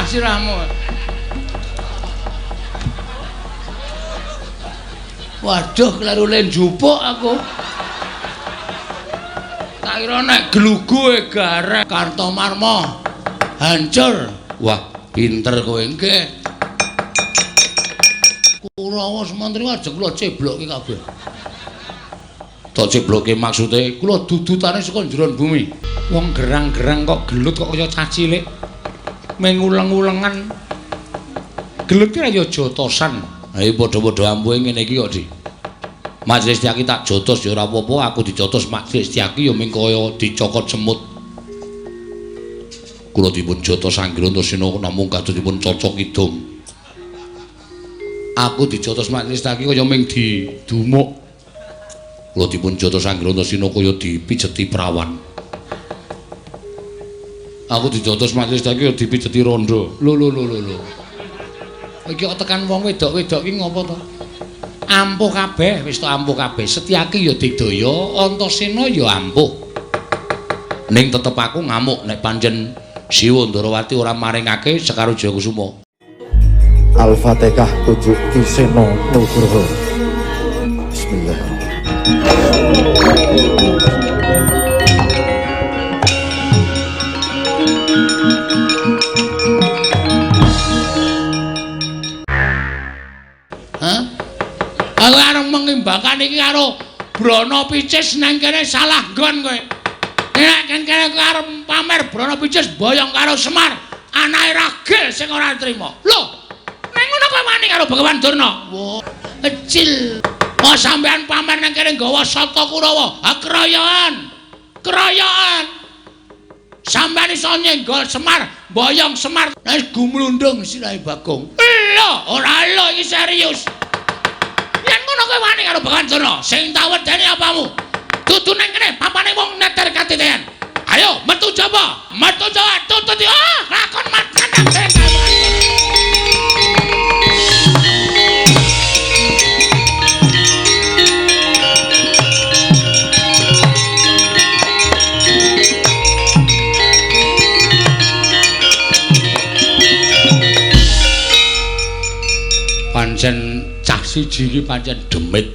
sirahmu. Waduh, kleru le njupuk aku. Tak kira nek glugu e gareng Kartomarma hancur. Wah, pinter kowe nggih. Kurawa Sumantri ajeng kula ceblokke kabeh. Tak ceblokke maksude kula dudutane saka njeron bumi. Wong gerang-gerang kok gelut kok kaya cah cilik. Menguleng-ulengan. Gelut ki ya jotosan. Ha iki padha-padha ampuhe ngene iki kok, Di. Majelis Setyaki tak jotos ya ora apa-apa, aku dijotos Majelis Setyaki ya mung kaya dicokot semut. Kula dipun jotos Angger Antasena namung kados dipun cocok kidung. Aku dijotos Majelis Setyaki kaya mung didumuk. Kula dipun jotos Angger Antasena kaya dipijeti prawan. Aku dijotos Majelis Setyaki kaya dipijeti rondo. Lho lho lho lho lho. Iki kok tekan wong wedok-wedok iki ngopo to? Ampuh kabeh, wis to ampuh kabeh. Setyaki ya digdaya, Antasena ya ampuh. Ning tetep aku ngamuk nek pancen Siwa Ndarawati ora maringake Sekar Wijaya Kusuma. Al-Fatihah tujuh Ki Seno Nugroho. Bismillahirrahmanirrahim. Hah? Aku arep mengimbakan iki karo Brana Picis nang kene salah nggon kowe. Nek kene kowe arep pamer Brana Picis boyong karo Semar, anake ragil sing ora trima. Lho, nang ngono kowe wani karo Begawan Durna? Wah, kecil. Oh, sampean pamer nang kene nggawa Sata Kurawa. Ha kroyokan. Kroyokan. Sampean iso nyenggol Semar, boyong Semar, wis gumlundung sirahe Bagong. Lho, ora lho iki serius. Yen ngono kowe wani karo Begawan Durna, sing tak wedeni apamu? Dudu nang kene papane wong neter katiten. Ayo metu jaba, metu jaba, tutut ah, lakon matan nang. Pancen cah siji iki pancen demit.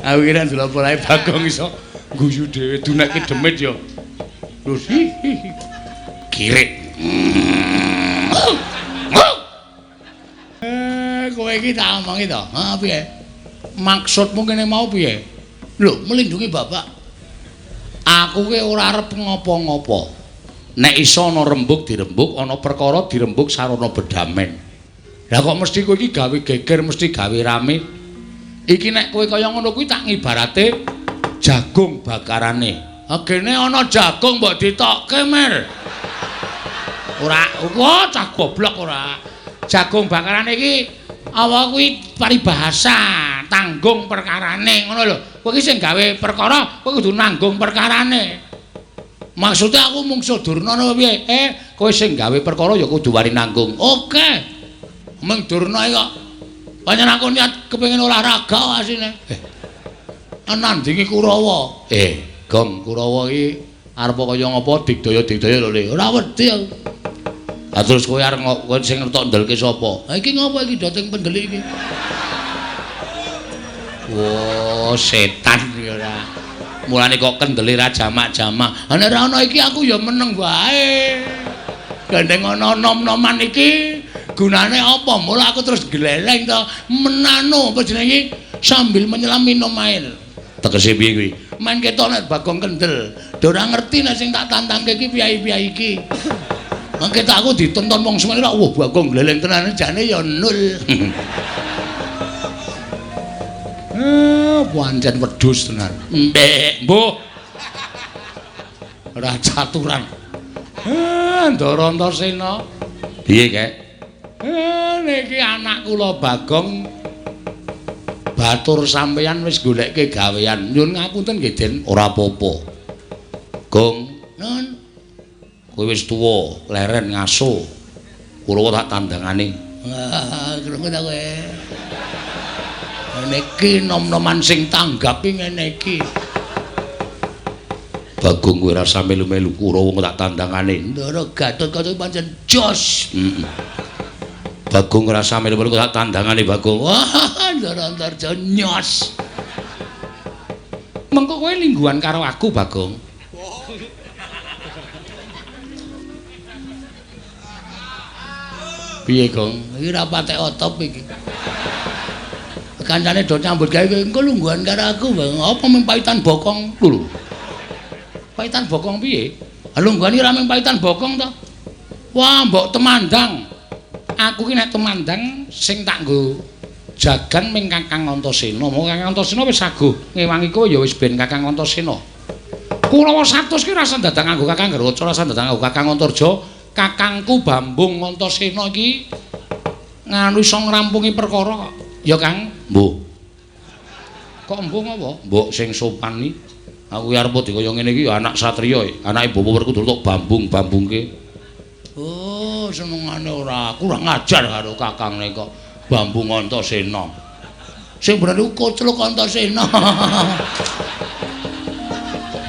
Aku kira ndelok polahe Bagong iso guyu dhewe duneke demit ya. Terus kirik. Kowe iki tak omongi to. Ha piye? Maksudmu kene mau piye? Lho, melindungi bapak. Aku ki ora arep ngopo-ngopo. Nek iso ana rembug dirembug, ana perkara dirembug sarana bedamen. Lah kok mesti kowe iki gawe geger, mesti gawe rame. Iki nek kowe kaya ngono kuwi tak ngibarate jagung bakarane. Ha gene ana jagung mbok ditokke, Mir. Ora, wah cah goblok ora. Jagung bakarane iki apa kuwi paribahasa, tanggung perkarane ngono lho. Kowe iki sing gawe perkara, kowe kudu nanggung perkarane. Maksudnya aku mungsuh Durna apa piye? Kowe sing gawe perkara ya kudu wani nanggung. Oke. Mung Durna iki kok pancen aku niat kepengin olahraga asine. Nandingi Kurawa. Gong Kurawa iki arep kaya ngapa digdaya-digdaya lho Le. Ora wedi aku. Lah terus kowe arep kowe sing ngertok ndelke sapa? Ha iki ngapa iki doteng pendelik iki? Wah, setan iki ora. Mulane kok kendele ra jamak-jamak. Ha nek ora ana iki aku ya meneng wae. Gandeng ana nom-noman iki gunane apa? Mula aku terus gleleng to menano apa jenenge sambil menyelam minum air. Tegese piye kuwi? Men ketok nek Bagong kendel. Do ora ngerti nek sing tak tantangke iki piyai-piyai iki. Mangke tak aku ditonton wong semene ora wah Bagong gleleng tenan jane ya nul. Pancen wedhus tenan. Mbek, mbuh. Ora caturan. Ndara Antasena. Piye, Kek? Niki anak kula Bagong batur sampeyan wis goleke gawean. Nyuwun ngapunten nggih, Den. Ora apa-apa. Gong, nun. Kowe wis tuwa, leren ngaso. Kula tak tandangane. Wah, krungu ta kowe. Ngene iki nom-noman sing tanggap iki ngene iki. Bagong kowe rasa melu-melu Kurawa tak tandangane. Ndara Gatotkaca pancen jos. Heeh. Bagong rasa melu-melu tak tandangane Bagong. Wah, Ndara Antarja nyos. Mengko kowe lingguhan karo aku, Bagong. Piye, Gong? Iki ora patek otop iki. Kancane do nyambut gawe engko lungguhan karo aku, Bang. Apa mung paitan bokong lho. Paitan bokong piye? Lungguhan iki ora mung paitan bokong to. Wah, mbok temandang. Aku ki nek temandang sing tak nggo jagan ming Kakang Antasena. Monggo Kakang Antasena wis saguh ngewangi kowe ya wis ben Kakang Antasena. Kurawa 100 ki ora dadak nganggo Kakang Garwaca, ora dadak nganggo Kakang Antarja. Kakangku Bambung Antasena iki nganu iso ngrampungi perkara kok. Ya Kang, mbuh. Kok mbuh apa? Mbok sing sopan iki. Aku arep dikaya ngene iki ya anak satriya, anake Bapak Werkudara tok bambung-bambungke. Oh, senengane ora kurang ajar karo kakangne kok Bambung Antasena. Sing bener iku kocluk Antasena. Kok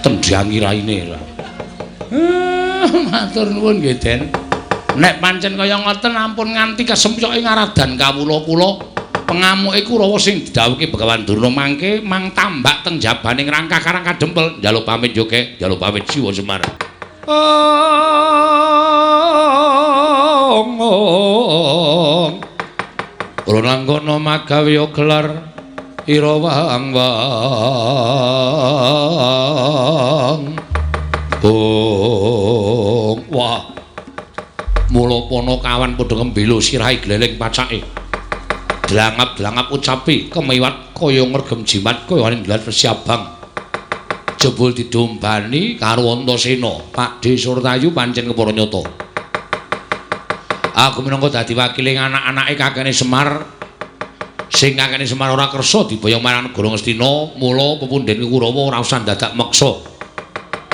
tendhangi raine ora. Matur nuwun nggih, Den. Nek pancen kaya ngoten ampun nganti kesempyoke ngaradan kawula kula. Pengamuke Kurawa sing didhawuhke Begawan Durna mangke mang tambak teng jabaning rangkah Karang Kadempel. Njaluk pamit yo, Kek. Njaluk pamit Siwa Semar. Ong. Ronangkono magawe gelar ira wang wang. Bong. Wah. Mula Panakawan padha ngembelo sirahe gleleng pacake. Dlangap-dlangap ucapi kemiwat kaya ngregem jimat kaya ninggal wesi abang. Jebul didombani karo Antasena. Pakdhe Surtayu pancen kepara nyata. Aku minangka dadi wakile anak-anake kakene Semar. Sing kakene Semar ora kersa diboyong marang negara Ngastina, mula pepunden Kurawa ora usah dadak meksa.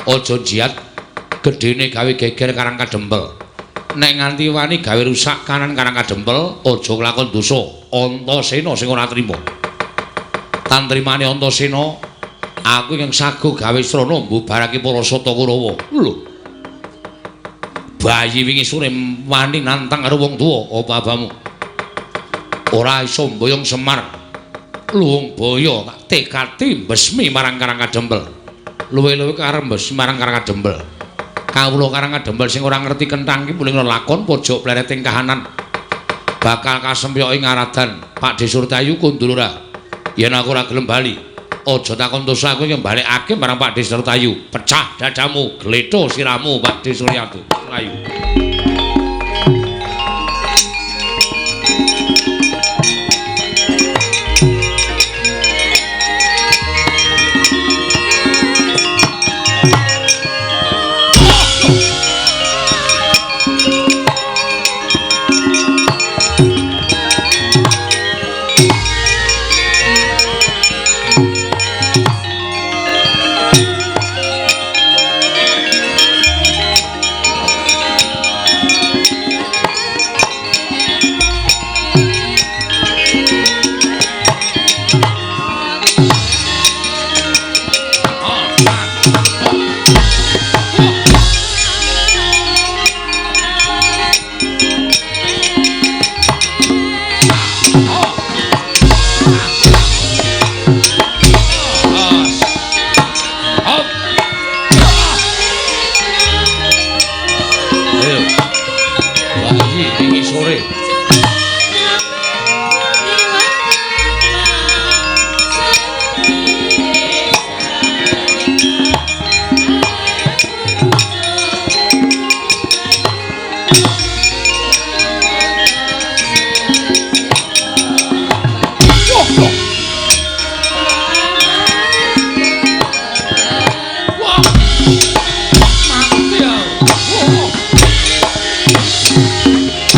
Aja jiat gedene gawe geger Karang Kadempel. Nek nganti wani gawe rusak kanan Karang Kadempel, aja nglakon dosa. Antasena sing ora trima. Tantrimane Antasena, aku ingkang saguh gawe srana mbubarake para sata Kurawa. Lho. Bayi wingi sore wani nantang karo wong tuwa, apa abamu? Ora iso mboyong Semar. Luwung boyo tak tekati mbesmi marang Karang Kadempel. Luwe-luwe karep mbesmi marang Karang Kadempel. Kawula Karang Kadempel sing ora ngerti kenthang iki muling lakon pojok plereting kahanan. Bakal kasempyoke ngaradan. Pakdhe Surtayu kundul ora. Yen aku ora gelem bali, aja takon dosa aku yen balekake marang Pakdhe Surtayu. Pecah dadamu, gletho siramu Pakdhe Surtayu.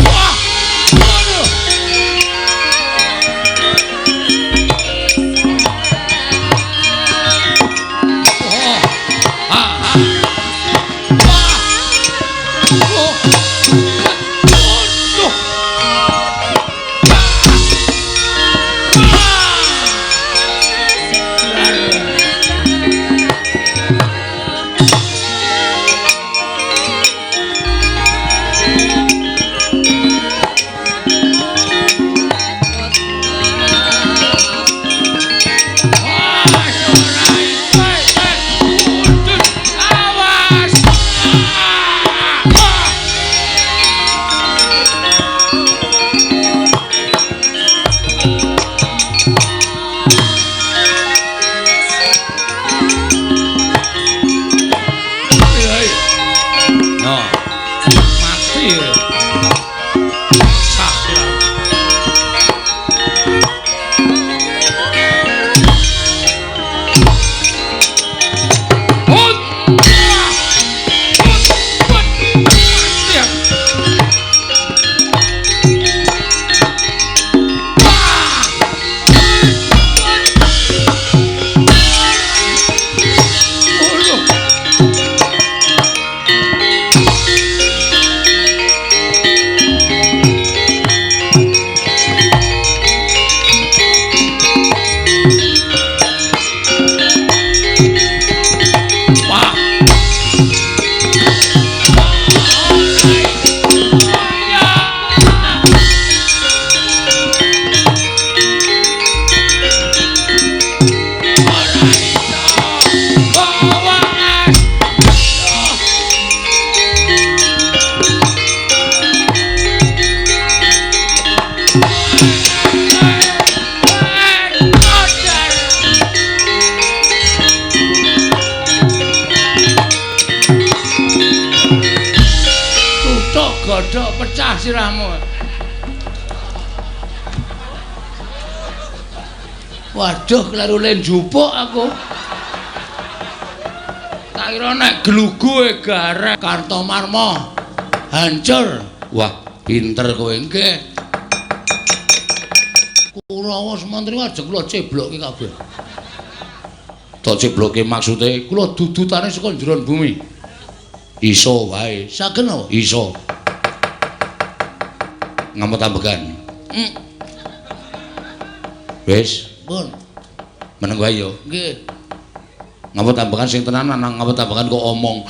Wah! Mati. Godhok pecah sirahmu. Waduh, kleru le njupuk aku. Tak kira nek glugu garek Kartomarma hancur. Wah, pinter kowe nggih. Kurawa Sumantri ajeng kula ceblokke kabeh. Tak ceblokke maksude kula dudutane saka njeron bumi. Iso wae. Saged napa? Iso. Ngamot ambegan. Wis, pun. Meneng wae ya. Nggih. Ngamot ambegan sing tenanan, ngamot ambegan kok omong.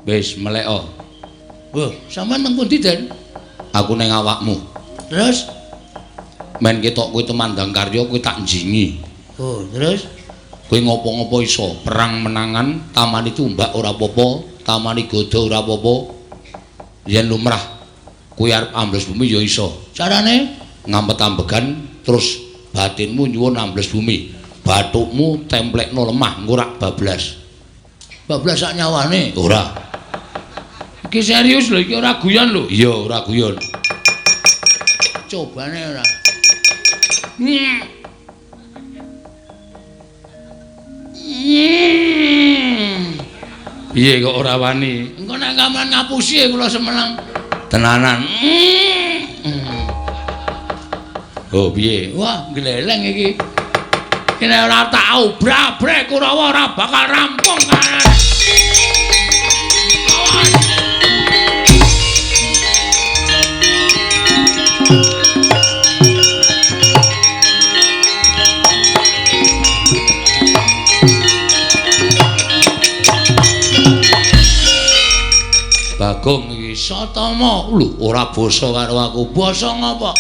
Wis, meleko. Wah, sampean nang pundi, Den? Aku ning awakmu. Terus men ketok kowe temandang karya kowe tak njingi. Oh, terus kowe ngopo-ngopo iso, perang menangan, tamani tumbak ora apa-apa. Tamani godha ora apa-apa. Yen lumrah kowe arep ambles bumi ya iso. Carane ngampet ambegan terus batinmu nyuwun ambles bumi. Bathukmu templekno lemah engko rak bablas. Bablas sak nyawane? Ora. Iki serius lho, iki ora guyon lho. Iya, ora guyon. Cobane ora. Piye kok ora wani? Engko nek gaman ngapusi kula semeneng. Tenanan. Oh, piye? Wah, gleleng iki. Iki nek ora tak obrak-abrek Kurawa ora bakal rampung kae. Bagong iki Satama lho ora basa karo aku. Basa ngapa?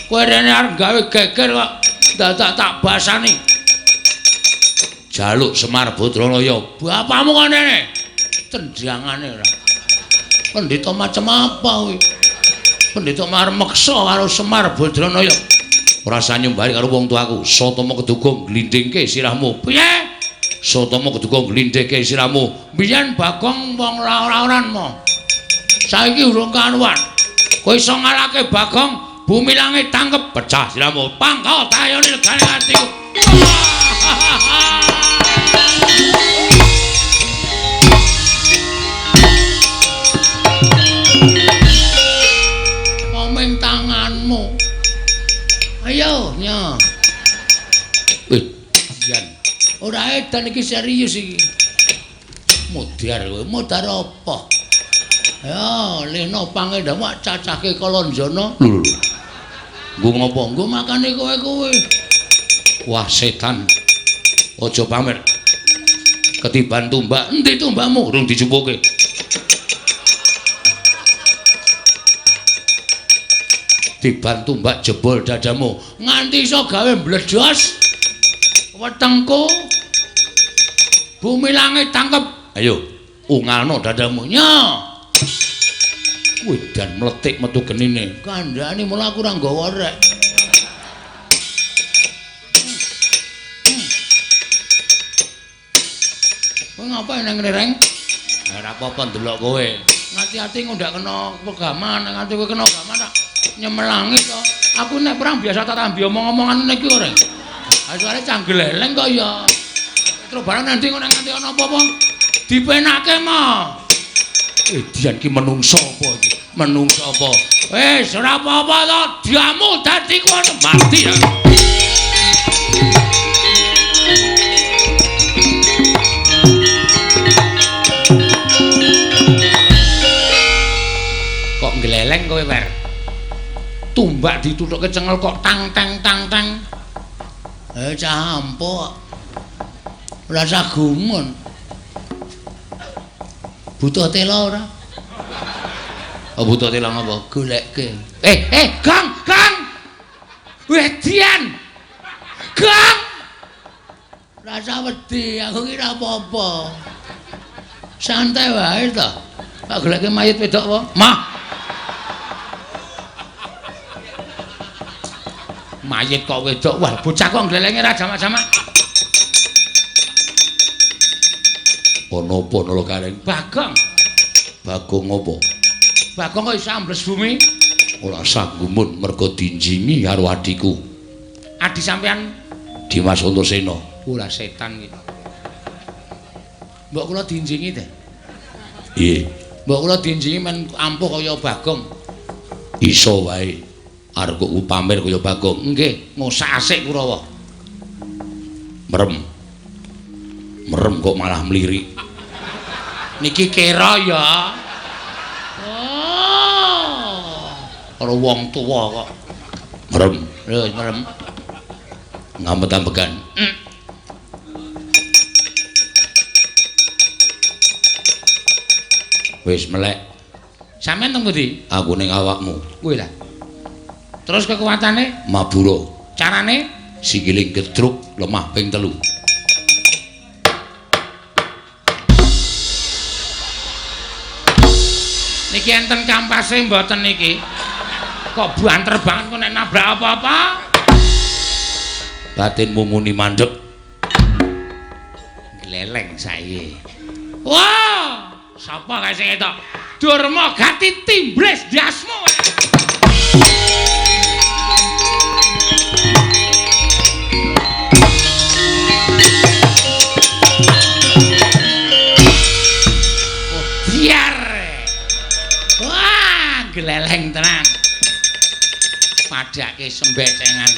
Kowe rene arep gawe geger kok dadak tak basani. Jaluk Semar Badranaya. Bapakmu kok rene? Tendangane ora. Pendhita macem apa kuwi? Pendhita arep meksa karo Semar Badranaya. Ora usah nyumbari karo wong tuaku. Satama keduga glindhingke sirahmu. Piye? Satama keduga glindhingke sirahmu. Biyen Bagong wong ora-oran mo. Saiki urung karuan. Kowe iso ngalahke Bagong, bumi langit tangkep pecah sirahmu. Pangkal tayone legane atiku. Komeng tanganmu. Ayo, nya. Wih, jan. Ora edan iki serius iki. Modar kowe, modar apa? Ya, leno pangendamu cacahke Kalanjana. Lho lho. Nggo ngopo? Nggo makane kowe-kowe. Wah, setan. Aja pamer. Ketiban tumbak. Endi tumbakmu? Urung dijupuke. Tiban tumbak jebol dadamu. Nganti iso gawe mbledos wetengku. Bumi langit tangkep. Ayo, ungalno dadamu. Nya. Wedan mletik metu genine. Kandhane mula aku ora nggawa rek. Kowe ngapa nang ngene, Reng? Ora apa-apa ndelok kowe. Ngati-ati ngundak kena pegaman, nganti kowe kena gaman tak nyemelangi to. Aku nek perang biasa tak tambi omong-omongan ngene iki, Reng. Ha soalé canggeleleng kok ya. Petro barang nanti ngono nganti ana apa-apa dipenake mah. Dian ki menungso apa iki? Menungso apa? Wis ora apa-apa to, diamu dadi kono mati ya. Kok ngleleng kowe, Wer? Tumbak dituthuke cengel kok tang tang tang tang. Cah ampuh. Ora usah gumun. Butuh tela ora? Oh, butuh tela ngapa? Goleke. Gang, Gang. Wedian. Gang. Ora usah wedi, aku ki ora apa-apa. Santai wae to. Tak goleke mayit wedok apa? Mah. Mayit kok wedok. Wah, bocah kok nglelenge ra jamak-jamak. Ana apa nala Gareng? Bagong. Bagong apa? Bagong kok iso ambles bumi? Ora usah gumun mergo dinjingi karo adhiku. Adhi sampean Dimas Antasena. Ora setan iki. Mbok kula dinjingi teh. Piye? Mbok kula dinjingi men ampuh kaya Bagong. Iso wae. Arep kok pamer kaya Bagong. Nggih, ngosak asik Kurawa. Merem. Merem kok malah mlirik. Niki kira ya. Oh. Karo wong tuwa kok. Merem. Lho, merem. Ngamet-ambekan. Wis melek. Sampeyan teng pundi? Aku ning awakmu. Kuwi lah. Terus kekuatane? Mabura. Carane? Sikile gedruk lemah ping 3. Niki enten kampase mboten niki? Kok banter banget kok nek nabrak apa-apa? Batinmu muni mandek. Gleleng saiki. Wah, sapa kae sing etok? Durma gati timbres ndasmu. Gleleng tenan. Padake sembecengan.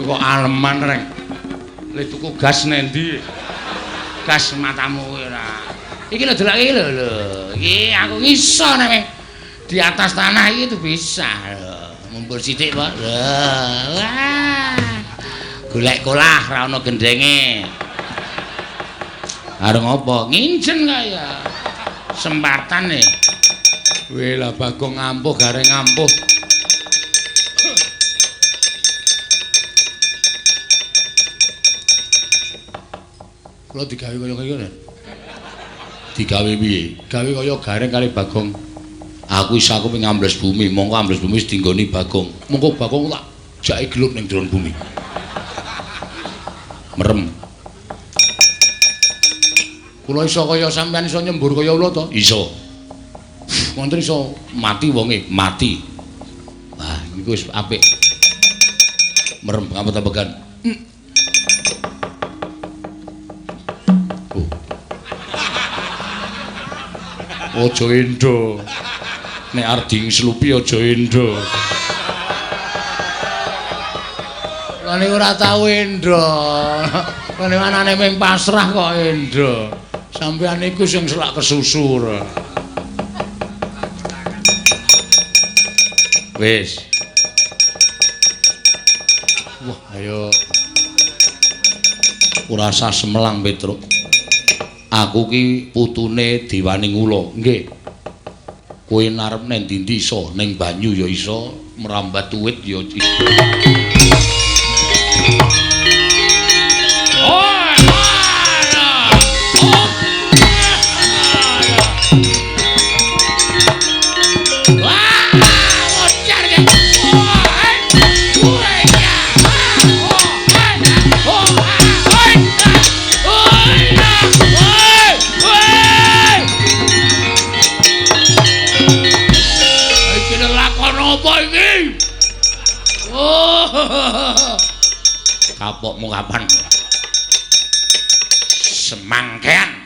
Kok aleman, Reng. Le tuku gas nendi? Gas matamu kuwi ora. Iki lho delok iki lho lho. Iki aku iso nek di atas tanah iki tuh bisa lho. Mumpur sithik, Pak. Lho. Wah. Golek kolah ra ono gendenge. Arep ngopo? Nginjen kaya. Sempatan e. Weh lah Bagong ampuh Gareng ampuh. Kula digawe kaya ngene. Digawe piye? Gawe kaya Gareng kali Bagong. Aku iso aku ngambles bumi, mongko ambles bumi wis dinggoni Bagong. Mongko Bagong tak jake gelut ning jero bumi. Merem. Kula iso kaya sampean iso nyembur kaya ula to? Iso. Wonten iso mati wonge, mati. Wah, niku wis apik. Merem ngapet-apegan. Oh. Aja endo. Nek arep dingslupi aja endo. Lha niku ora tau endo. Lha niku anane mung pasrah kok endo. Sampeyan niku sing selak kesusu. Wis. Wah, ayo. Ora usah semelang, Petruk. Aku ki putune Dewaning Ula. Nggih. Kowe narep nang ndi-ndi iso, ning banyu ya iso, merambat uwit ya iso. Kapokmu kapan? Semangkean.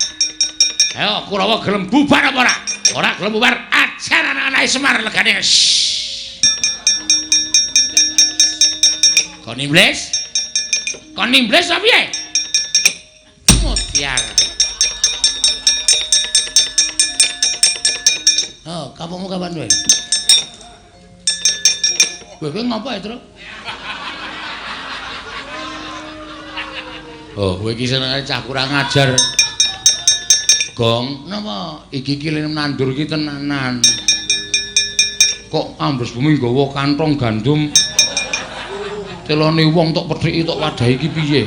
Ayo Kurawa gelem bubar apa ora? Ora gelem bubar, ajar anak-anake Semar legane. Kon iblis? Kon iblis apa piye? Mutiar. Oh, kapokmu kapan kowe? Kowe ngopo ya, Tru? Oh, kowe iki senengane cah kurang ajar. Gong, napa iki iki nandur iki tenanan. Kok ambles bumi nggawa kantong gandum. Telone wong tok pethiki tok wadahi iki piye?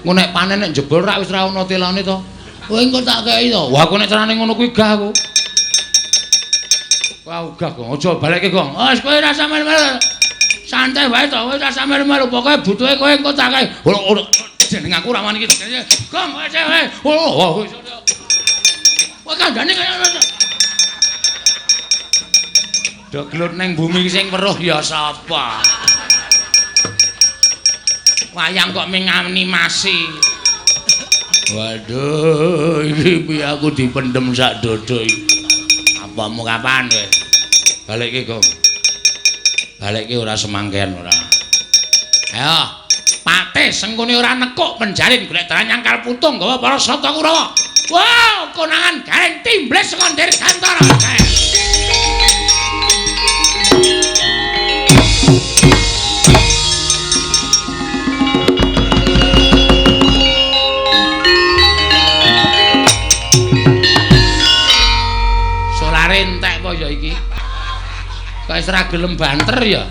Engko nek panen nek jebol rak wis ra ono telone to. Kowe engko tak kei to. Wah, aku nek carane ngono kuwi gah aku. Wah, gah Gong, aja balekke Gong. Wis kowe ora usah melu-melu. Santai wae to, kowe ora usah melu-melu. Pokoke butuhe kowe engko tak kei. Ora jeneng aku ra wani iki. Gong, wis wae. Oh, wah, kandhane kaya ngono. Do gelut ning bumi sing weruh ya sapa? Wayang kok ming animasi. Waduh, iki piye aku dipendhem sak dodo iki. Apamu kapan kowe? Balekke, Gong. Balekke ora semangkean ora. Ayo, Patih Sengkuni ora nekuk penjalin golek dalan nyangkal putung gawa para sata Kurawa. Wow, konangan gareng timbles saka Dirgantara. Solare entek apa ya iki? Kok wis ora gelem banter ya?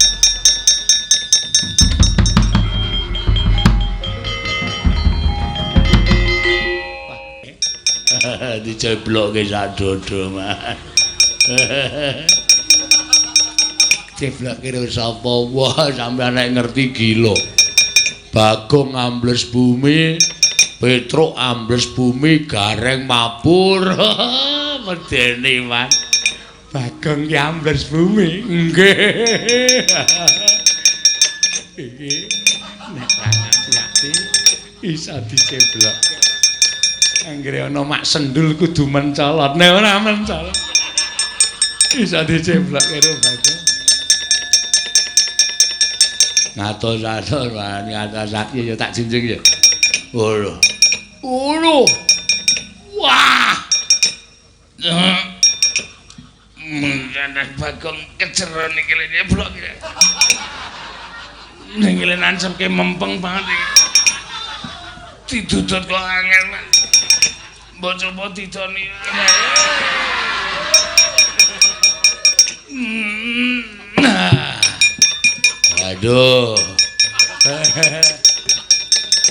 Dijeblokke sak dodo, Mas. Jeblokke karo sapa? Wah, sampeyan nek ngerti gila. Bagong ambles bumi, Petruk ambles bumi, Gareng mabur. Medeni, Mas. Bagong ki ambles bumi. Nggih. Iki nek ati-ati iso dijeblok. Anggere ana mak sendul kudu mencolot. Nek ora mencolot iso diceblok karo Bagong. Ngatos-atos, ngatos-atos ya tak junjung ya. Ngono. Ngono. Wah. Mengene Bagong keceron iki lho nyeblok iki. Ning ngene nancepke mempeng banget iki. Didudut kok angel, Mas. Mbok coba didoni. Aduh.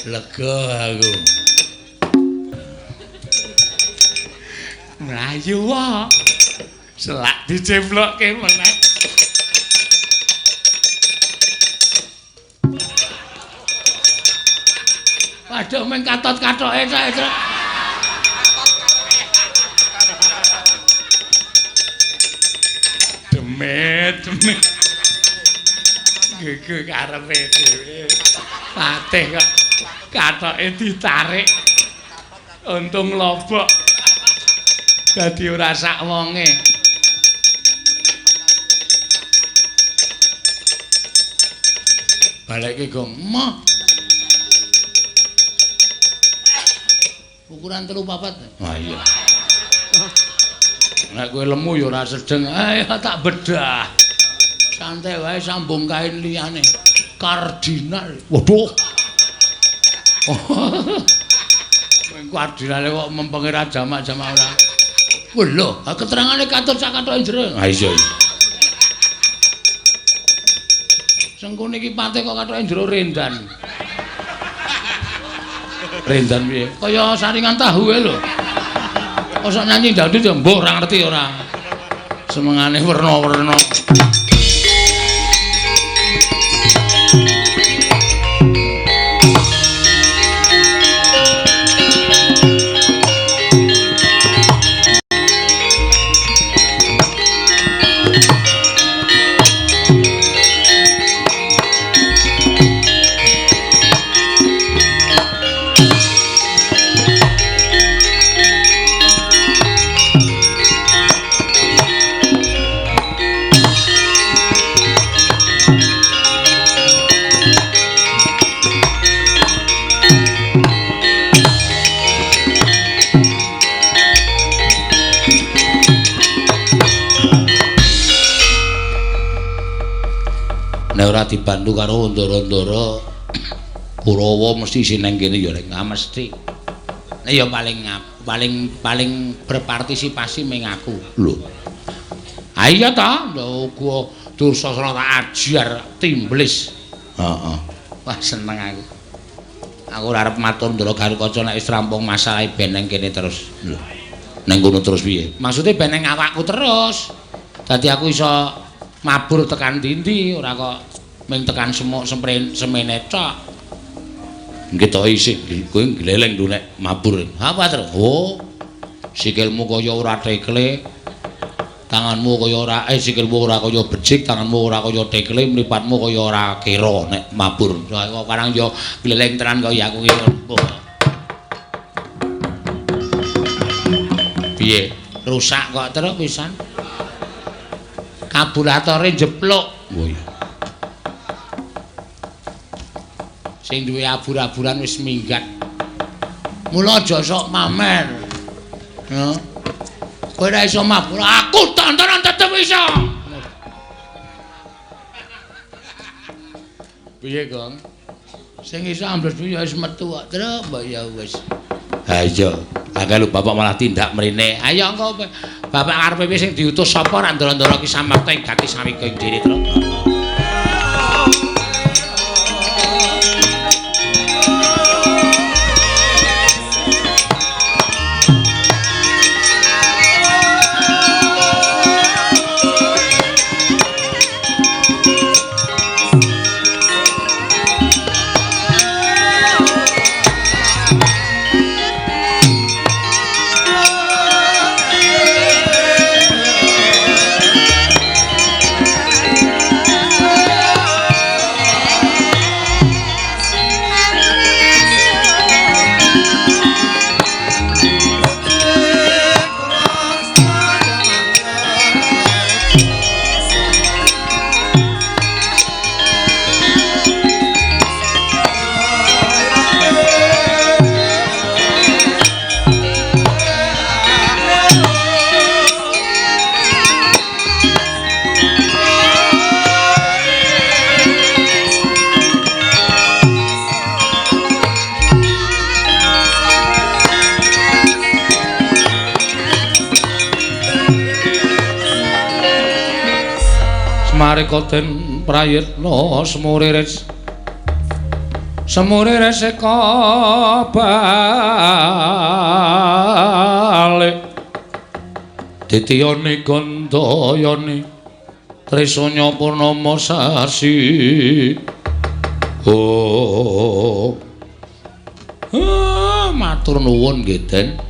Lega aku. Mlayu wae. Selak diceblokke meneh. Waduh meng katot-katoke cak. Demit, demit. Gege karepe dhewe. Patih kok katoke ditarik. Untung lobok. Dadi ora sak wonge. Balekke Gong. Moh. Ukuran 3-4. Wah iya. Nek kowe lemu ya ora sedeng. Ayo tak bedah. Santai wae sambung kain liyane. Kardinal. Waduh. Kardinale kok mempenge ra jamak-jamak ora. Wah lho, keterangane katut sak kathoke jero. Ha iya. Sengkune iki patih kok kathoke jero rendan. Rendan piye? Kaya saringan tahu ae lho. Kosok nyanyi dangdut ya mbuh ora ngerti ora. Senengane werna-werna. Nek ora dibantu karo ndara-ndara Kurawa mesti isih nang kene ya rek. Ah mesti. Nek ya paling berpartisipasi ming aku. Lho. Ha iya ta, lho gua Dursasana tak ajar timblis. Heeh. Wah seneng aku. Aku ora arep matur Ndara Garukaca nek wis rampung masalahe ben nang kene terus. Lho. Nang kono terus piye? Maksude ben nang awakku terus. Dadi aku iso mabur tekan ndi-ndi, ora kok ming tekan semuk semene tok. Nggih to isih kowe gleleng lho nek mabur. Apa terus? Oh. Sikilmu kaya ora tekle. Tanganmu kaya ora sikilmu ora kaya becik, tanganmu ora kaya tekle, mripatmu kaya ora kira nek mabur. Kok karang yo gleleng tenan kaya aku iki. Piye? Rusak kok terus pisan. Kabulatore jeplok. Oh iya. Sing duwe abur-aburan wis minggat. Mula aja sok mamer. Heeh. Kowe ora iso mabur, aku tontonan tetep iso. Piye, Gong? Sing iso ambles ya wis metu kok, Truk, mbok ya wis. Ha iya, akeh lho bapak malah tindak mrene. Ayo engko bapak karepe piye sing diutus sapa ra ndara-ndara ki samarta ing gati sawika ing dhewe, Truk. Marika den prayitna semuriris semuriris eka balik ditiyani gandayani trisanya purnama sasi. Oh, matur nuwun nggih Den,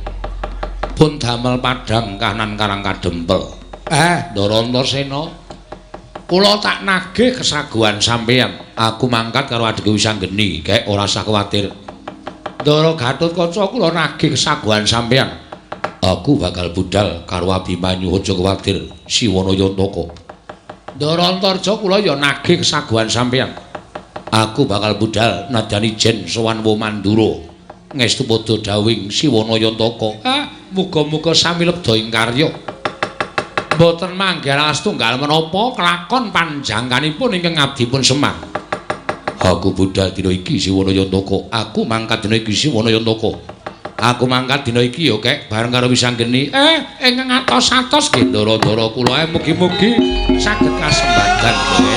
pun damel padhang kanan karang kadempel. Ndara Antasena, kula tak nagih kesaguhan sampeyan. Aku mangkat karo adike Wisanggeni, kek ora usah kuwatir. Ndara Gatotkaca kula nagih kesaguhan sampeyan. Aku bakal budal karo Abimanyu, aja kuwatir, Siwana Yantaka. Ndara Antarja kula ya nagih kesaguhan sampeyan. Aku bakal budal nadyan ijen sowan Womandura. Ngestu padha dawing Siwana Yantaka. Muga-muga sami lebda ing karya. Mboten manggih astunggal menapa kelakon panjangkanipun ingkang abdipun Semar. Aku budal dina iki Siwana Yantaka. Aku mangkat dina iki Siwana Yantaka. Aku mangkat dina iki ya kek bareng karo Wisanggeni. Ingkang atos-atos nggih ndara-ndara kula mugi-mugi saged kasembadan kowe.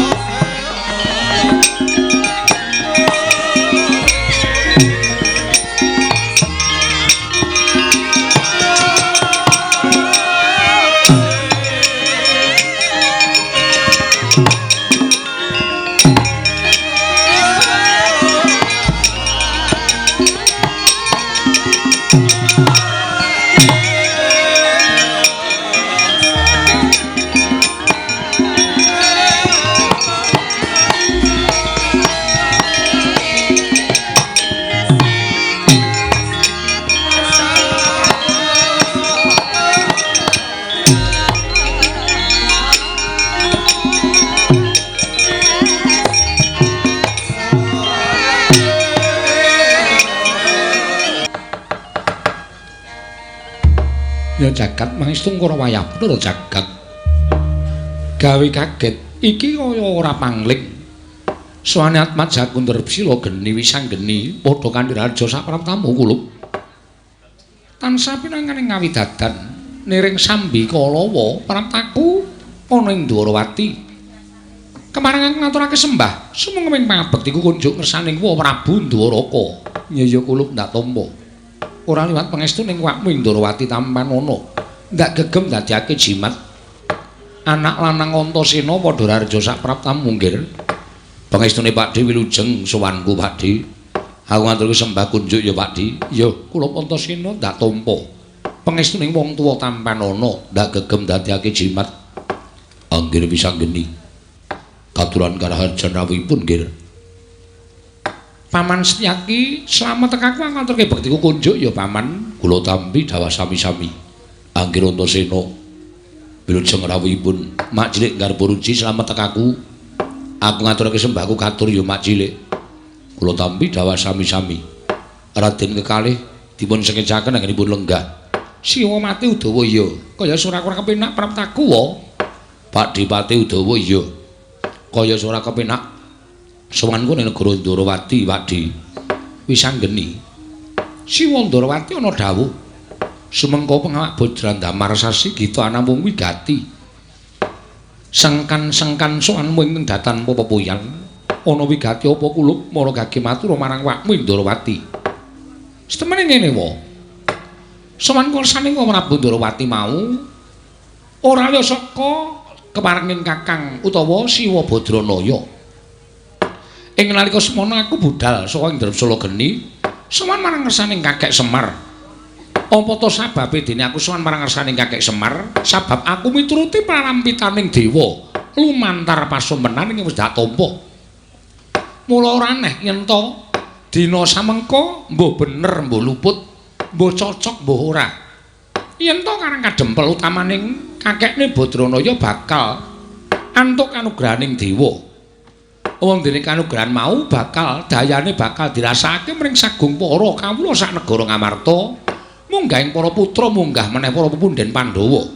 Ya jagat mangestungkara wayah Bathara jagat. Gawe kaget iki kaya ora pangling. Sowane Atmaja Kundrebsila geni wisanggeni padha kanthi raja sapraptamu kulup. Tansah pinanganing ngawidadan niring sambi kalawa praptaku ana ing Dwarawati. Kemarengan ngaturake sembah sumenging pangabektiku kunjuk ngersaning wa Prabu Ndwaraka. Ya kulup ndak tampa. Ora liwat pangestu ning wakmu ing Dwarawati tampanana. Ndak gegem dadiake jimat. Anak lanang Antasena padha raharja sapraptamu nggir. Pangestune Pakdhe wilujeng sowanku Pakdhe. Aku ngaturke sembah kunjuk ya Pakdhe. Ya kula Antasena ndak tampa. Pangestune wong tuwa tampanana ndak gegem dadiake jimat. Anggir wisanggeni. Katuran karaharjan rawuhipun nggir. Paman Setyaki slamet tekaku ngaturke bektiku kunjuk ya paman. Kula tampi dawah sami-sami. Anggir Antasena wilujeng rawuhipun. Mak cilik Garba Ruci slamet tekaku. Aku ngaturake sembahku katur ya mak cilik. Kula tampi dawah sami-sami. Raden kekalih dipun sengecaken anggenipun lenggah. Siwa mati Udawa ya. Kaya ora kurang kepenak praptaku wa. Pakdhe Pati Udawa ya. Kaya ora kepenak sowanku ning negara Ndorowati Pakdhe. Wisanggeni. Siwa Ndorowati ana dawuh. Sumengko pengawak Bajrandamar sasi gita anamung wigati. Sengkan-sengkan sowanmu ing datan pepepuyan ana wigati apa kulup mara gage matur marang wakmu Ndorowati. Setemene ngene wa. Sowan ngersane Prabu Ndorowati mau ora liya saka keparenging Kakang utawa Siwa Badranaya. Ing nalika semono aku budal saka ing Drepsala Geni sowan marang ngersaning Kakek Semar. Apa to sababe dene aku sowan marang ngersaning Kakek Semar? Sabab aku mituruti prampitaning dewa lumantar pasumenan ing wis dak tampa. Mula ora aneh yen to dina samengko mbuh bener mbuh luput, mbuh cocok mbuh ora. Yen to Karang Kadempel utamaning kakekne Badranaya bakal antuk kanugrahaning dewa. Wong dene kanugrahan mau bakal dayane bakal dirasakake mring sagung para kawula sak negara Ngamarta. Munggahing para putra munggah meneh para pepundhen Pandhawa.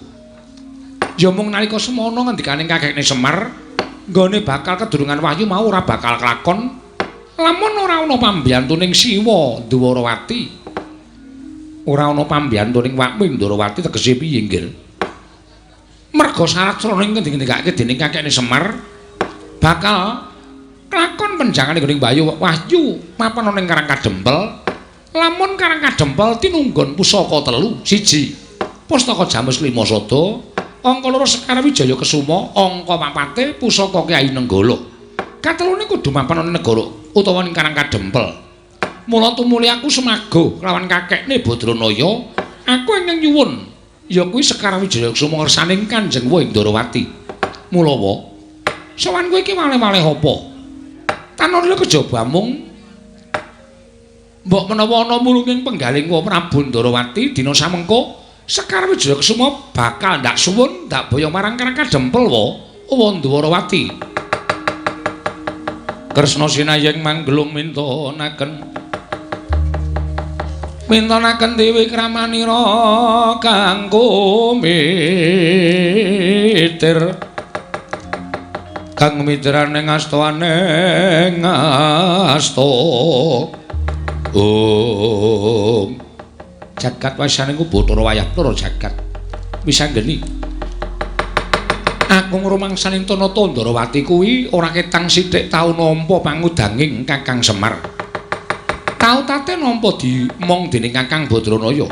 Ya mung nalika semono ngendikane kakekne Semar, nggone bakal kedurungan wahyu mau ora bakal kelakon lamun ora ana pambiyantuning Siwa Ndwarawati. Ora ana pambiyantuning wakmu Ndwarawati tegese piye nggir? Merga syarat srana ing ngendikake dening kakekne Semar bakal kelakon penjangane gone Bayu wahyu mapan ana ing Karang Kadempel. Lamun Karang Kadempel tinunggon pusaka telu, siji Pustaka Jamus Lima Sada, angka loro Sekar Wijaya Kesuma, angka papate pusaka Kyai Nenggala. Katelune kudu mapan ana negara utawa ning Karang Kadempel. Mula tumuli aku semago kelawan kakekne Badranaya, aku ingkang nyuwun ya kuwi Sekar Wijaya Kesuma ngersaning Kanjeng Wa Ndorowati. Mula wa sowan kowe iki malih-malih apa? Tanpa kejaba mung mbok menawa ana mulunging penggaling wa Prabu Ndorowati dina samengko Sekar Wijaya Kesuma bakal ndak suwun ndak boyong marang Karang Kadempel wa wa Ndorowati. Kresna sinayeng manggelung mintonaken mintonaken dewi kramanira kang kumitir kang mitrane ngastaane ngasta. Om jagat wasane ku Bathara wayah Bathara jagat wisanggeni. Aku ngrumangsani Tanata Ndorowati kuwi ora ketang sithik tau nampa pangudanging Kakang Semar. Tau tate nampa dimong dening Kakang Badranaya.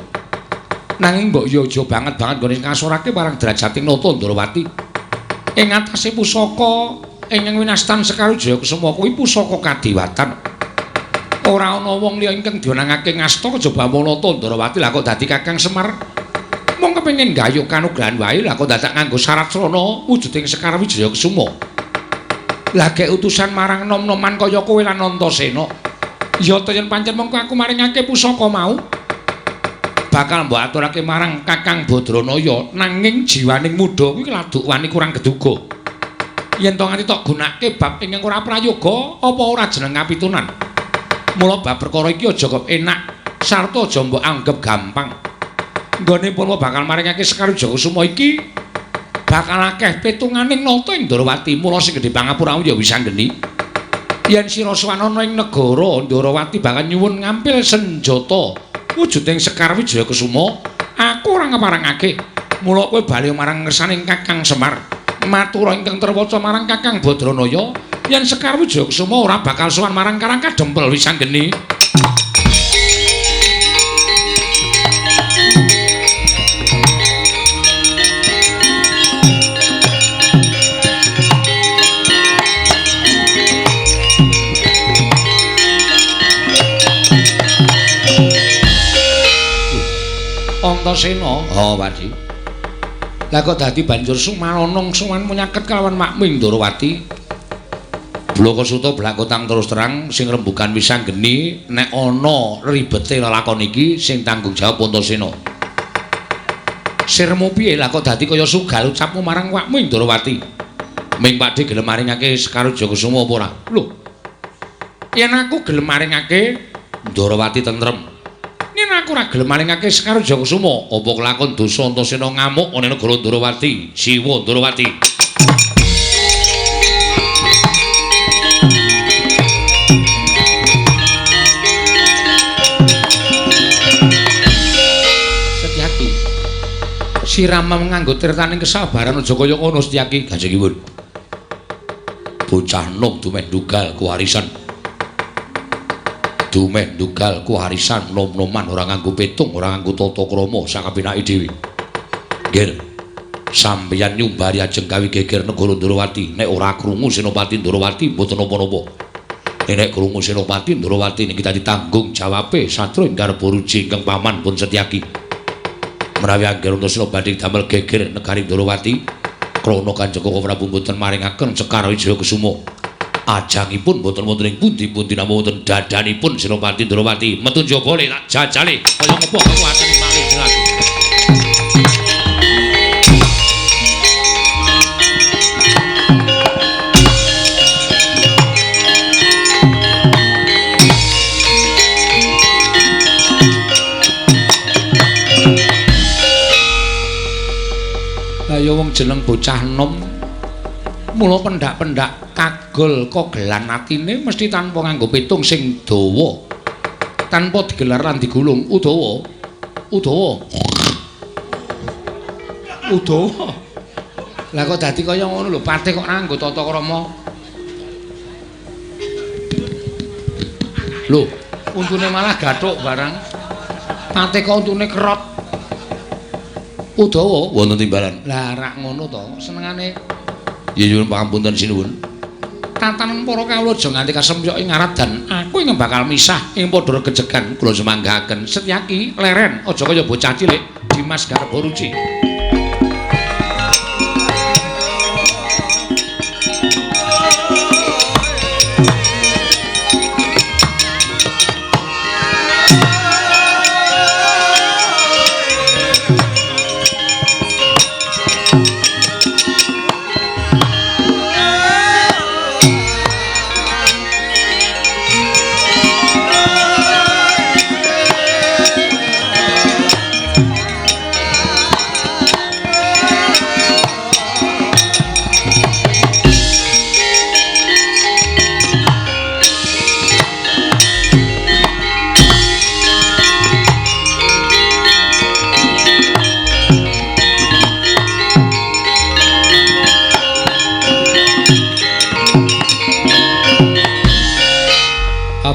Nanging mbok ya aja banget-banget nggone ngasorake marang derajating Nata Ndorowati. Ing atase pusaka ingkang winastan Sekar Wijaya Kesuma kuwi pusaka kadiwatan. Ora ana wong liya ingkang diwenangake ngasta kejaba Nata Ndorowati lah kok dadi Kakang Semar. Mung kepengin gayuh kanugrahan wae lah kok dadak nganggo syarat srana wujuding Sekar Wijaya Kesuma. Lah gek utusan marang nom-noman kaya kowe lan Antasena. Ya to yen pancen mengko aku maringake pusaka mau bakal mbok aturake marang Kakang Badranaya, nanging jiwaning muda kuwi laduk wani kurang keduga. Yen to nganti tok gunake bab ingkang ora prayoga apa ora jeneng kapitunan. Mula bab perkara iki aja kok enak sarta aja mbok anggep gampang. Nggone purwa bakal maringake Sekar Wijaya Kesuma iki bakal akeh pitunganing nata ing Ndorowati. Mula sing gedhe pangapuramu ya Wisanggeni. Yen sira sowan ana ing negara Ndorowati bakal nyuwun ngampil senjata wujuding Sekar Wijaya Kesuma, aku ora ngeparengake. Mula kowe bali marang ngersaning Kakang Semar. Matura ingkang terwaca marang Kakang Badranaya yen Sekar Wijaya Kesuma ora bakal sowan marang Karang Kadempel Wisanggeni. Antasena, oh Pakdi. Lah kok dadi banjur sumanonong sowan menyaket kelawan makmu ing Ndorowati. Blakasuta blakotang terus terang sing rembugan Wisanggeni nek ana ribete lelakon iki sing tanggung jawab Antasena. Sirmu piye lah kok dadi kaya sugal ucapmu marang wakmu ing Ndorowati? Ming Pakdi gelem maringake Sekar Wijaya Kusuma apa ora? Lho. Yen aku gelem maringake Ndorowati tentrem. Yen aku ora gelem maringake Sekar Wijaya Kusuma, apa kelakon dosa Antasena ngamuk ana negara Ndorowati, Siwa Ndorowati. Setyaki. Sirama nganggo tirtaning kesabaran aja kaya ngono Setyaki, Kanjengipun. Bocah nom dumeh ndugal kuwarisan. Dumeh ndugal kuwarisan nom-noman ora nganggo petung, ora nganggo tata krama sakapenake dhewe. Nggih. Sampeyan nyumbari ajeng gawe geger negara Ndorowati, nek ora krungu Senopati Ndorowati mboten napa-napa. Nek krungu Senopati Ndorowati niki dadi tanggung jawabe satru ing Garbaruji ingkang paman pun Setyaki. Menawi angger Antasena badhe damel geger negari Ndorowati, krana Kanjeng Koko Prabu mboten maringaken Sekar Wijaya Kusuma. Ajangipun mboten wonten ing pundi-pundi namung wonten dadanipun Senopati Ndorowati. Metu njaba le tak jajale kaya ngapa kekuatane Malik Ndorowati. Lah ya wong jeneng bocah enom mula pendak-pendak kagol kogelan atine mesti tanpa nganggo pitung sing dawa, tanpa digelar lan digulung. Udawa, udawa, udawa. Lah kok dadi kaya ngono lho, patih kok nganggo tata krama. Lho, untune malah gathuk barang. Patih kok untune kerot. Udawa wonten timbalan. Lah rak ngono to, senengane. Ya nyuwun pangapunten sinuwun. Tatanan para kawula aja nganti kasempyok ing aradan. Aku ing bakal misah ing padha regejegan kula semanggaken. Setyaki leren aja kaya bocah cilik Dimas Garbaruci.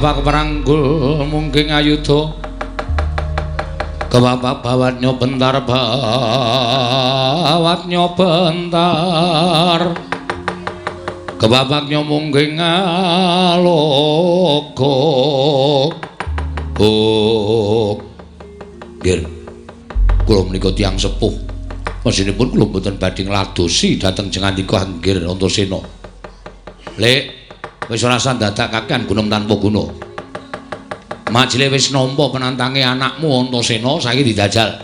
Bapak peranggul mungkin ayuda kebapak bawatnya bentar bawatnya bentar kebabaknya mungkin ngalogo. Oh nggih, kula menika tiyang sepuh, mesinipun kula mboten badhe ngladosi dhateng jengandika Anggir Antasena. Lek wis ora usah dadak kakean gunem tanpa guna. Majile wis nampa penantange anakmu Antasena, saiki dijajal.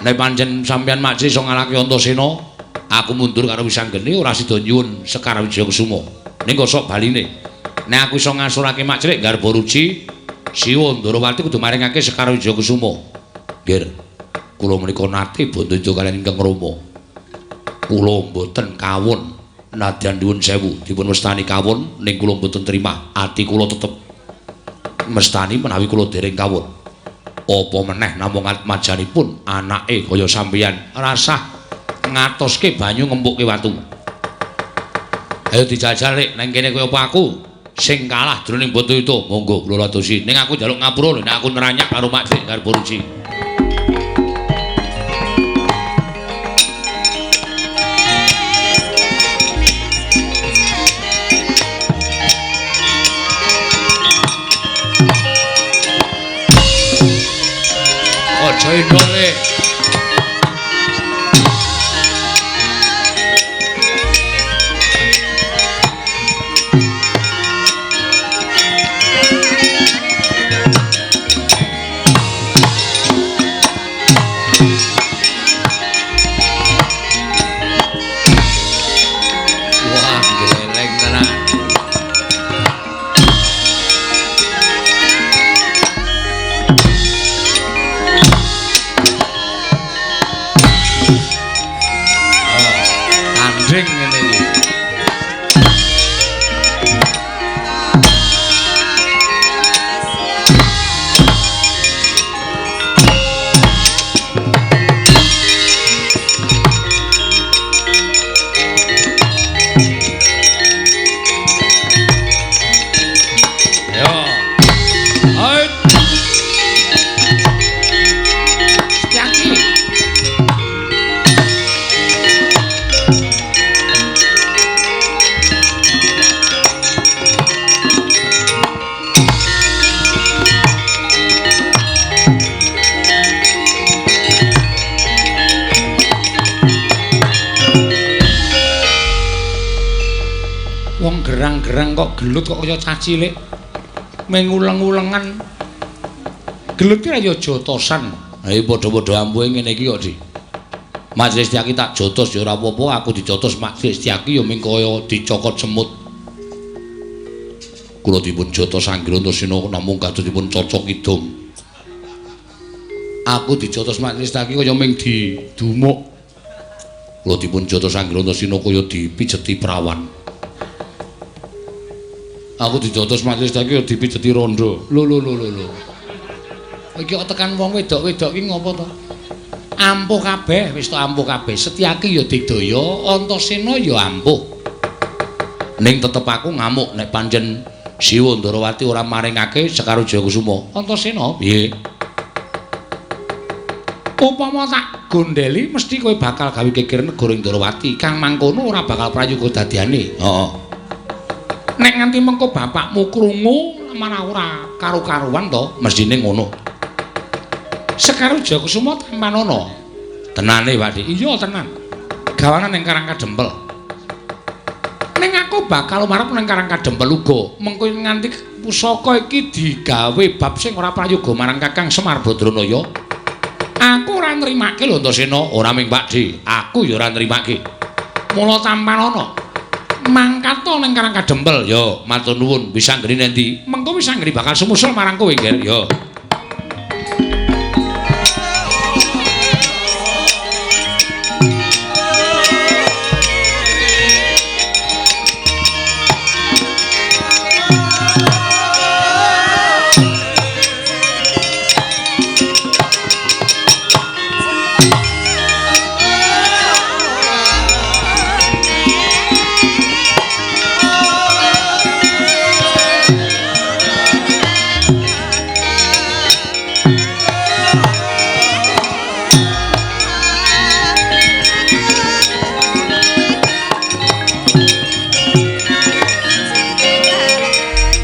Nek pancen sampeyan Majile iso ngalahke Antasena, aku mundur karo Wisanggeni ora sida nyuwun Sekar Wijaya Kusuma. Ning kosok baline. Nek aku iso ngasurake Majile Garbaruji, Siwa Ndorowati kudu maringake Sekar Wijaya Kusuma. Nggih. Kula menika nate bandha kaliyan ingkang Rama. Kula mboten kawon Nadyan nuwun sewu dipun wastani kawon ning kula mboten terima. Ati kula tetep mestani menawi kula dereng kawon. Apa meneh namung atmajanipun anake kaya sampeyan rasah ngatoske banyu ngempukke watu. Ayo dijajal rek nang kene kowe apa aku sing kalah jroning Bratayuda. Monggo kula ladosi. Ning aku njaluk ngapura lho nek aku neranyak karo Mak Dik Garboruci. Aja endok rek. Wah, gleleng tenan. Tanding ngene iki. Yo. Hai. Setyaki. Wong gerang-gerang kok gelut kok kaya cah cilik. Menguleng-ulengan. Gelut ki ya jotosan. Ha iki padha-padha ampuhe ngene iki kok, Dik. Mas Setyaki tak jotos ya ora apa-apa, aku dijotos Mas Setyaki ya ming kaya dicokot semut. Kula dipun jotos Anggir Antasena namung kados dipun cocok kidung. Aku dijotos Mas Setyaki kaya ming didumuk. Kula dipun jotos Anggir Antasena kaya dipijeti prawan. Aku dijotos Mas Setyaki ya dipijeti rondo. Lho lho lho lho. Iki kok tekan wong wedok-wedok iki ngopo to? Ampuh kabeh, wis to ampuh kabeh. Setyaki ya digdaya, Antasena ya ampuh. Ning tetep aku ngamuk nek pancen Siwa Ndarawati ora maringake Sekar Wijaya Kusuma. Antasena, piye? Upama tak gondeli mesti kowe bakal gawe geger negara Ndarawati. Kang mangkono ora bakal prayoga dadiane. Heeh. Nek nganti mengko bapakmu krungu malah ora karu-karuan to, mestine ngono. Sekar Wijaya Kusuma tampanana. Tenane, Pak Dik. Iya, tenan. Gawanan ning Karang Kadempel. Ning aku bakal marep ning Karang Kadempel uga. Mengko nganti pusaka iki digawe bab sing ora prayoga marang Kakang Semar Badranaya. Aku ora nrimake lho Antasena, ora ming Pak Dik, aku ya ora nrimake. Mula tampanana. Mangkat to ning Karang Kadempel. Ya, matur nuwun. Wis anggere nendi? Mengko wis anggere bakal sumusul marang kowe, Nger. Ya.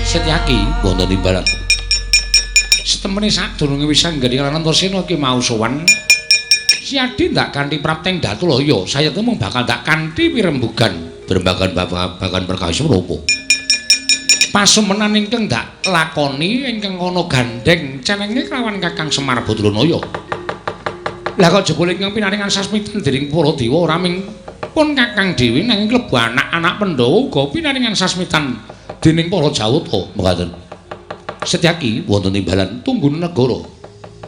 Setyaki wonten timbalan. Setemene sadurunge wis anggere lan Antasena iki mau sowan. Siadi ndak kanthi prapteng Datulaya, sayete mung bakal ndak kanthi pirembugan. Pirembagan babagan perkawis menapa? Pasumenan ingkang ndak lakoni ingkang ana gandheng cenenge kelawan Kakang Semar Badranaya. Lah kok jebul ingkang pinaringan sasmitan dening para dewa ora ming pun Kakang dhewe nanging klebu anak-anak Pandhawa uga pinaringan sasmitan dening para Jawata. Mekaten. Setyaki wonten timbalan tunggun negara.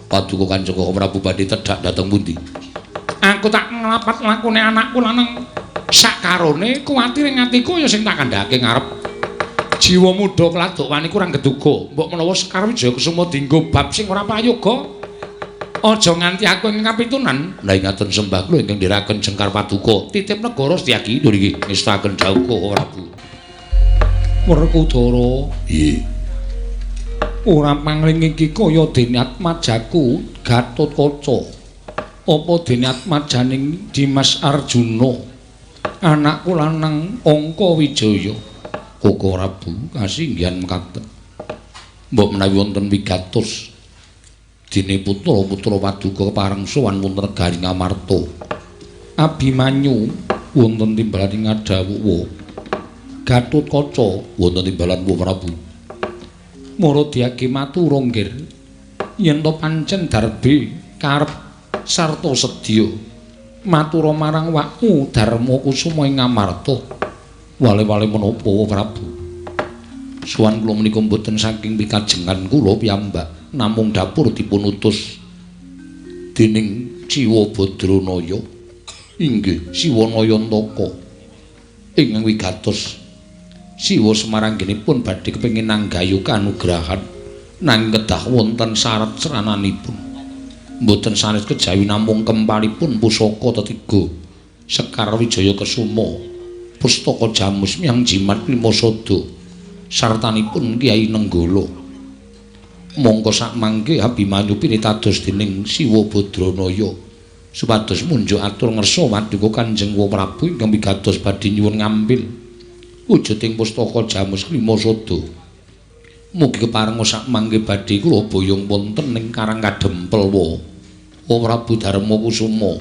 Paduka Kanjeng Prabu badhe tedhak dhateng pundi? Aku tak nglapat lakune anakku lanang Sakarone kuwatir ing atiku ya sing tak kandhake ngarep. Jiwa muda keladuk wani kurang geduga. Mbok menawa Sekar Wijaya Kusuma dienggo bab sing ora prayoga. Aja nganti aku ing kapitunan. Lah ingaten sembah kula ingkang ndherekaken Jengkar Paduka. Titip negara Setyaki lho niki ngestaken dawuh Prabu. Werkudara. Nggih. Ora pangling iki kaya dene atmajaku Gatotkaca. Apa dene atmajaning Dimas Arjuna? Anakku lanang Angka Wijaya. Koko Prabu kasinggihan mekaten. Mbok menawi wonten wigatos dene putra-putra paduka kepareng sowan wonten negari Ngamarta. Abimanyu wonten timbalan ing Ngadawuwa. Gatotkaca wonten timbalan Wa Prabu. Mara diage matur nggir. Yen to pancen darbe karep sarta sedya matura marang wakmu Darma Kusuma ing Ngamarta. Wale-wale menapa Prabu? Sowan kula menika mboten saking pikajengan kula piyambak, namung dapur dipun utus dening Siwa Badranaya. Inggih, Siwa Nayantaka. Ingkang wigatos Siwa Semaranggenipun badhe kepengin nanggayu kanugrahan nanging kedah wonten syarat srananipun. Mboten sanes kejawi namung kempalipun pusaka tetiga Sekar Wijaya Kesuma, pustaka Jamus Miang Jimat Lima Sada sartanipun Kyai Nenggala. Mongko sakmangke Abimanyu pinitados dening Siwa Badranaya supados munjuk atur ngersa paduka Kanjeng Prabu ingkang wigatos badhe nyuwun ngampil wujuding pustaka Jamus Lima Sada. Mugi keparenga sakmangke badhe kula boyong wonten ing Karang Kadempel wa Prabu Darma Kusuma.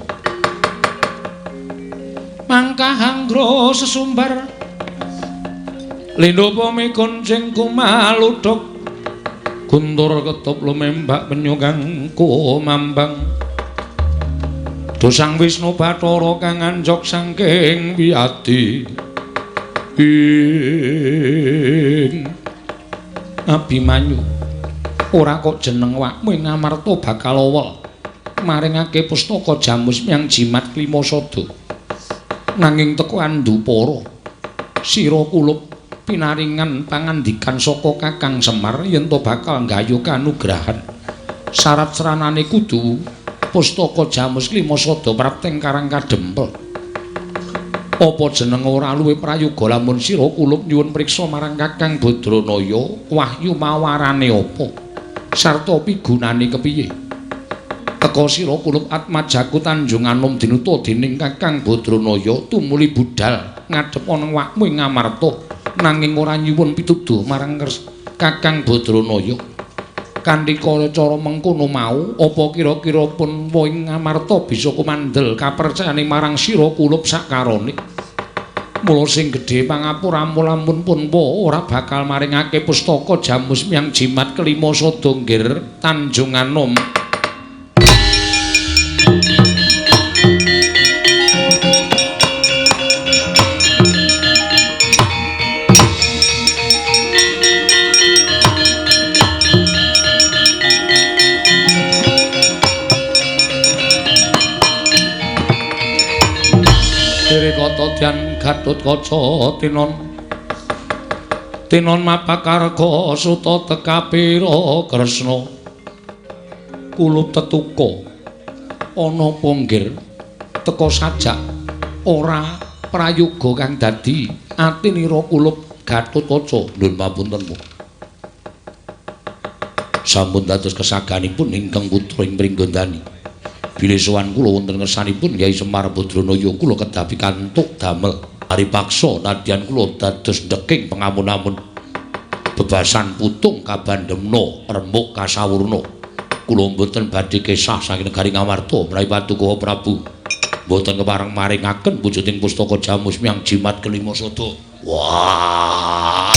Mangkah anggra sesumbar lindha mikoncing kumaludhuk guntur ketop lumembak penyu kang kumambang dosang Wisnu Bathara kang anjok saking wiyadi ing Abimanyu. Ora kok jeneng wakmu ing Ngamarta bakal owel maringake pustaka Jamus Miang Jimat Klima Sada. Nanging teko andupara sira kulup pinaringan pangandikan saka Kakang Semar yen to bakal nggayuh kanugrahan. Syarat sranane kudu pustaka Jamus Klima Sada prapteng Karang Kadempel. Apa jeneng ora luwih prayoga lamun sira kulup nyuwun priksa marang Kakang Badranaya wahyu mawarane apa sarta pigunane kepiye? Teka sira kulup atmajaku Tanjung Anom dinuta dening Kakang Badranaya tumuli budhal ngadhep ana wakmu ing Ngamarta nanging ora nyuwun pituduh marang Kakang Badranaya. Kanthi cara mengkono mau apa kira-kira pun ing Ngamarta bisa kumandel kapercayane marang sira kulup sakarone? Mula sing gedhe pangapuramu lamun pun ora bakal maringake pustaka Jamus Miang Jimat Kelima Sada nggir Tanjung Anom. Dyan Gatotkaca tinon tinon mapakarga suta tekapira Kresna kulup tetuka ana apa nggir teka sajak ora prayoga kang dadi atinira kulup Gatotkaca. Nuwun pamunten sampun dados kesaganipun ingkang putra ing Pringgondani. Bilih sowan kula wonten ngersanipun Kyai Semar Badranaya kula kedah pikantuk damel paripaksa nadyan kula dados ndeking pengamun-amun bebasan putung kabandemna remuk kasawurna. Kula mboten badhe kesah saking negari Ngamarta menawi paduka Prabu mboten kepareng maringaken wujuding pustaka Jamus Miang Jimat Kelima Sada. Wah.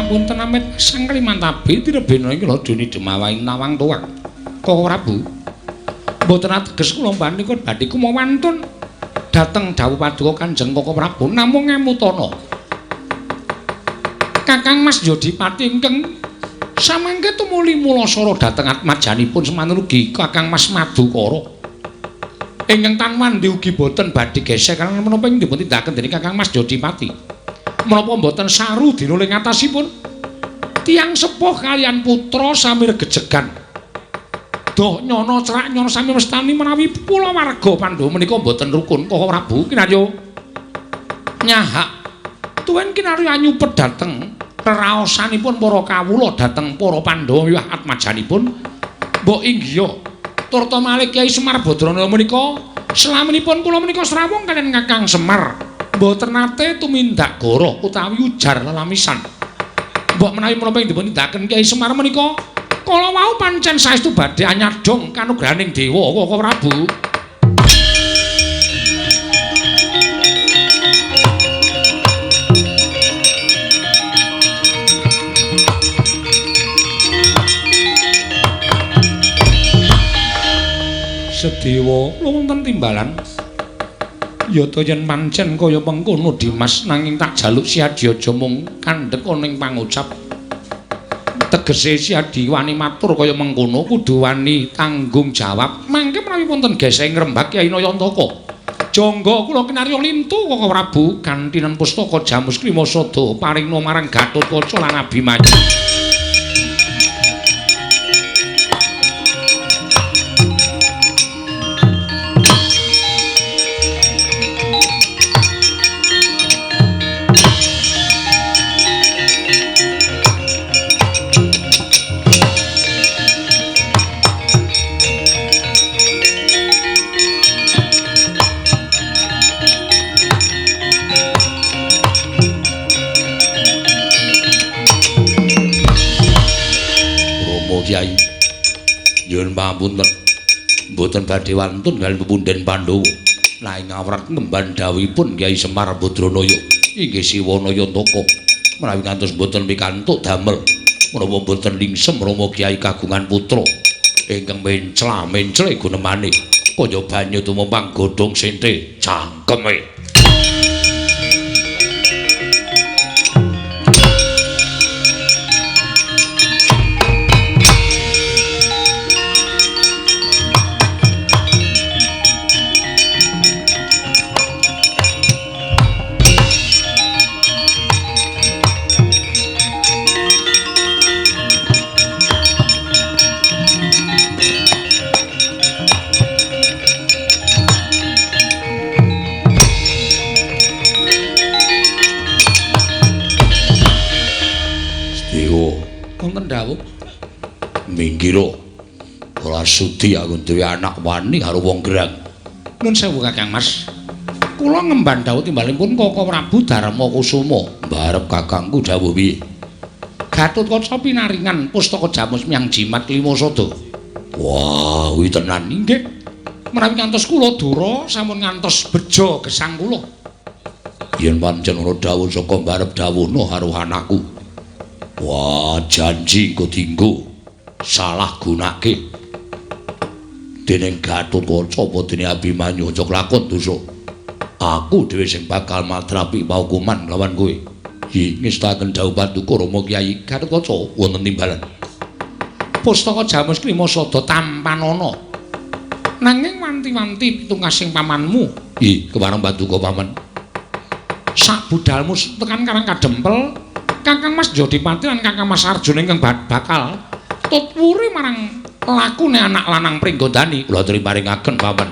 Pangapunten amit sang Kalimantabi tirebena iki lho dene demawaing nawang tuwak. Koko Prabu. Mboten ateges kula panika badhe kumawantun dhateng dawuh paduka Kanjeng Koko Prabu namung ngemutana. Kakang Mas Yodipati ingkang samangke tumuli mulasara dhateng atmajanipun semanten ugi Kakang Mas Madukara. Ingkang tanwandi ugi boten badhe gesek karena menapa ing dipun tindakaken dening Kakang Mas Yodipati. Menapa mboten saru dina ing atasipun tiyang sepuh kaliyan putra sami regejegan. Doh nyono cerak nyono sami mestani menawi kulawarga Pandhawa menika mboten rukun. Koko Prabu kinarya nyahak tuwin kinarya nyupet dhateng reraosanipun para kawula dhateng para Pandhawa wiwah atmajanipun. Mbok inggiha turta malih Kyai Semar Badrana menika selaminipun kula menika srawung kaliyan Kakang Semar mboten nate tumindak goroh utawi ujar lelamisan. Mbok menawi menapa ing dipun tindakaken Kyai Semar menika kala wau pancen saestu badhe anyadong kanugrahaning dewa Koko Prabu. Sedewa wonten timbalan. Yata yen pancen kaya mengkono Dimas, nanging tak jaluk Siadi aja mung kandhek ana ing pangucap. Tegese Siadi wani matur kaya mengkono kudu wani tanggung jawab. Mangke menawi wonten geseh ngrembak Kyai Nayantaka. Jangga kula kinarya lintu Koko Prabu gantinan pustaka Jamus Klimasada paringna marang Gatotkaca lan Abimanyu. Kyai nyuwun pangapunten mboten badhe wantun kaliyan pepunden Pandhawa nanging awrat ngemban dawuhipun Kyai Semar Badranaya inggih Siwa Nayantaka menawi ngantos mboten pikantuk damel menapa mboten lingsem Rama Kyai kagungan putra ingkang mencla-mencle gunemane kaya banyu tumempang godhong sente cangkeme. Minggiro ora sudi aku duwe anak wani karo wong gerang. Nuwun sewu Kakang Mas. Kula ngemban dawuh timbalipun Koko Prabu Darma Kusuma. Mbarep kakangku dawuh piye? Gatotkaca pinaringan pustaka Jamus Miang Jimat Klimasada. Wah, kuwi tenan inggih. Menawi ngantos kula dura sampun ngantos bejo gesang kula. Yen pancen ana dawuh saka mbarep dawuhna karo anakku. Wah, janji engko dinggo salah gunake dening Gatotkaca apa dene Abimanyu aja kelakon dosa. Aku dhewe sing bakal matrapi paukuman lawan kowe. Hi, ngestakaken dawuh paduka Rama Kyai Gatotkaca wonten timbalan. Pustaka Jamus Klimasada tampanana. Nanging wanti-wanti pitungkasing pamanmu. Hi, kepareng paduka paman. Sak budalmu tekan Karang Kadempel, Kakang Mas Jodipati lan Kakang Mas Arjuna ingkang bakal tutwuri marang lakune anak lanang Pringgondani. Kula aturi paringaken paman.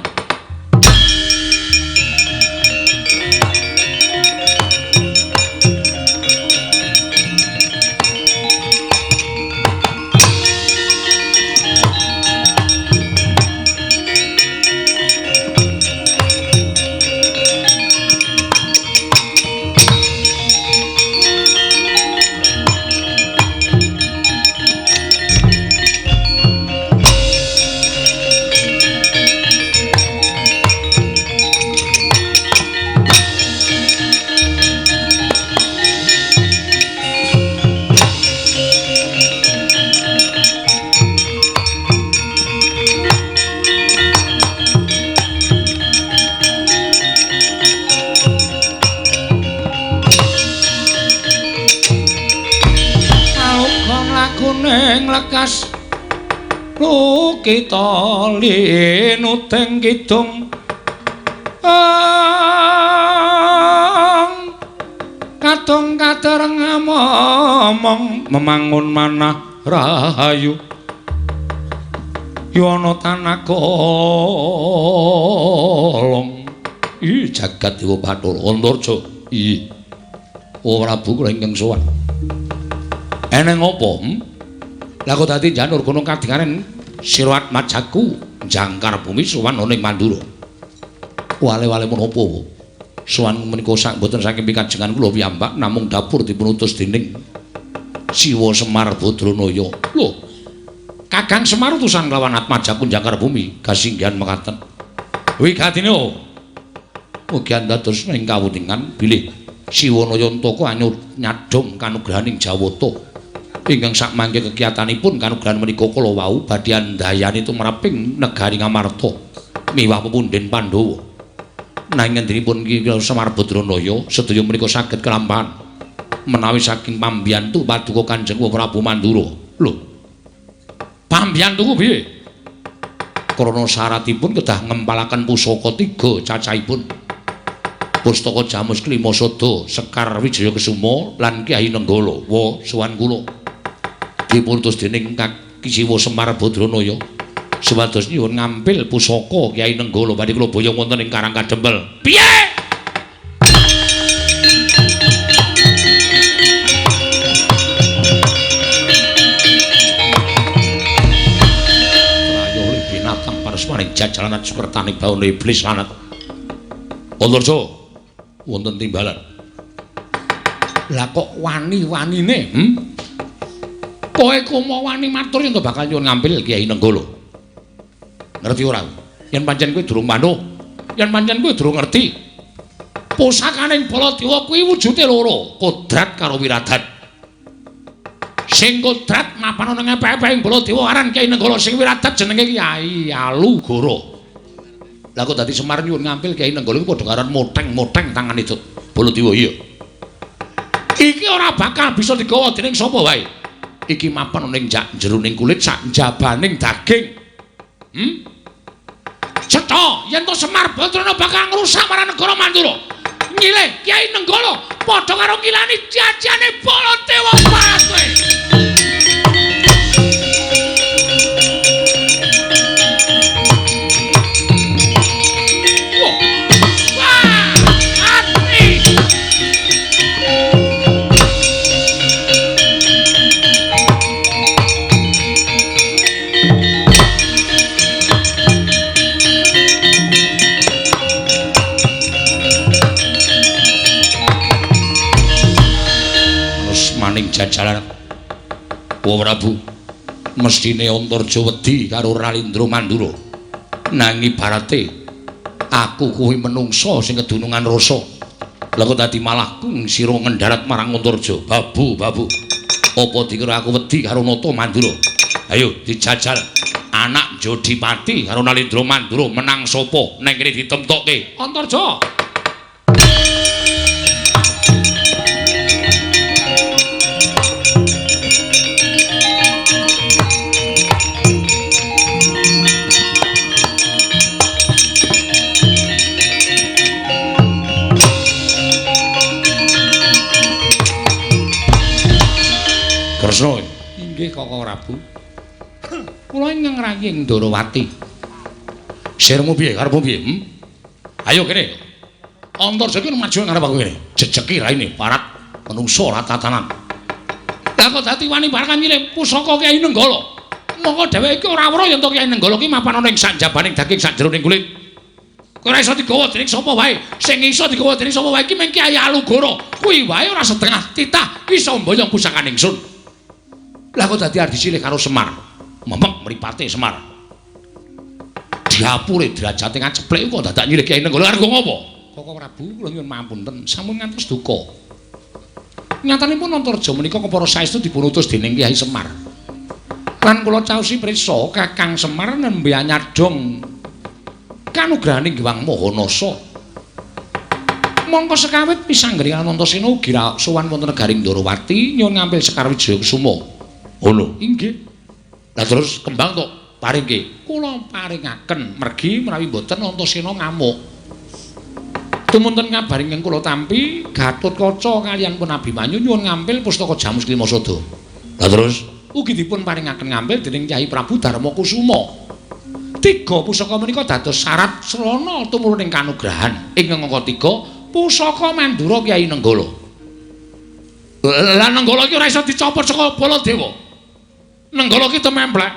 ning lekas lukita linuteng kidung kadung katereng momong memangun manah rahayu yono tanah kolong. Ih jagat dewa Bathara Antarja. Ih oh Prabu kula ingkang sowan. Eneng apa? Lah kok dadi janur gunung kadingaren sira atmajaku jangkar bumi sowan ana ing Mandura. Wale-wale menapa? Sowan menika sak mboten saking pikajengan kula piyambak namung dapur dipun utus dening Siwa Semar Badranaya. Lho, Kakang Semar utusan lawan atmajaku jangkar bumi kasinggihan mekaten. Wigatine mugi andados ing kawuningan bilih Siwa Nayantaka nyadhong kanugrahaning Jawata ingkang sakmangke kekiyatanipun kanugrahan menika kala wau badhe andayani tumraping negari Ngamarta miwah pepundhen Pandhawa. Nanging ngendinipun Ki Semar Badranaya sedaya menika saged kelampahan menawi saking pambiyantu paduka Kanjeng Prabu Mandura. Lho, pambiyantuku piye? Krana syaratipun kedah ngempalaken pusaka 3 cacahipun. Pustaka Jamus Klima Sada, Sekar Wijaya Kesuma lan Kyai Nenggala. Wa sowan kula. Dipun utus dening Kaki Siwa Semar Badranaya supados nyuwun ngampil pusaka Kyai Nenggala badhe kula boyong wonten ing Karang Kadempel. Piye? Rayo binatang parasmaning jajalan sukertaning bawana iblis lanat. Antarja wonten timbalan. Lah kok wani-wanine? Kowe komo wani matur yen to bakal nyuwun ngampil Kyai Nenggala. Ngerti ora? Yen pancen kowe durung manuk, yen pancen kowe durung ngerti. Pusakaning Baladewa kuwi wujude loro, kodrat karo wiradat. Sing kodrat mapan ana ngepek-epek ing Baladewa aran Kyai Nenggala, sing wiradat jenenge Kyai Alugoro. Lah kok dadi Semar nyuwun ngampil Kyai Nenggala kuwi padha karo moteng-moteng tangane Baladewa iya. Iki ora bakal bisa digawa dening sapa wae. Iki mapan ning jeroning kulit sak njabaning daging. Cetha yen to Semar Badrana bakal ngrusak marang negara Mandura. Nyilih Kyai Nenggala padha karo ngilani jajane Baladewa kowe. Jajaran Wa Prabu mestine Antarja wedi karo Ralindra Mandura. Nanging ibarate aku kuwi menungsa sing kedunungan rasa. Lah kok dadi malah sira ngendharat marang Antarja. Babu, babu. Apa dikira aku wedi karo Nata Mandura? Ayo dijajal. Anak Jodipati karo Nalindra Mandura menang sapa? Neng kene ditemtokke. Antarja. Kresna. Inggih Kakang Prabu. Kula ingkang ngraying Ndorowati. Sirmu piye? Karepmu piye? Ayo kene. Antarja iki maju ngarep aku kene. Jejeki raine parat menungsa ora tatanan. Lah kok dadi wani barakan nyilih pusaka Kyai Nenggala. Mongko dheweke iki ora weruh yen to Kyai Nenggala ki mapan ana ing sanjabaning daging sakjeroning kulit. Kowe ora iso digawa dening sapa wae. Sing iso digawa dening sapa wae iki mung Kyai Alugoro. Kuwi wae ora setengah titah iso mboyong pusakane ingsun. Lah kok dadi ardi silih karo Semar. Memek mripate Semar. Diapure derajate ngaceplek kok dadak nyilih Kyai Nenggala arep ngopo? Kakang Prabu kula nyuwun mapunten sampun ngantos duka. Nyatanipun Antarja menika kepara saestu dipun utus dening Kyai Semar. Lan kula caosi prisa Kakang Semar nembe nyadhong kanugrahaning Hyang Maha Nasa. Mongko sekawit pisanggri Anantasena ugi sowan wonten negaring Ndorowati nyuwun ngampil Sekar Wijaya Kusuma. Ngono. Inggih. Lah terus kembang tok paringke. Kula paringaken mergi menawi mboten Antasena ngamuk. Tumunten kabar ingkang kula tampi Gatotkaca kaliyan pun Abimanyu nyuwun ngampil pustaka Jamus Klimasada. Lah terus ugi dipun paringaken ngampil dening Kyai Prabu Darma Kusuma. Tiga pusaka menika dados syarat srana tumuruning kanugrahan. Ingkang angka 3 pusaka Mandura Kyai Nenggala. Lah Nenggala iki ora iso dicopot saka Baladewa. Nenggala iki tememplek.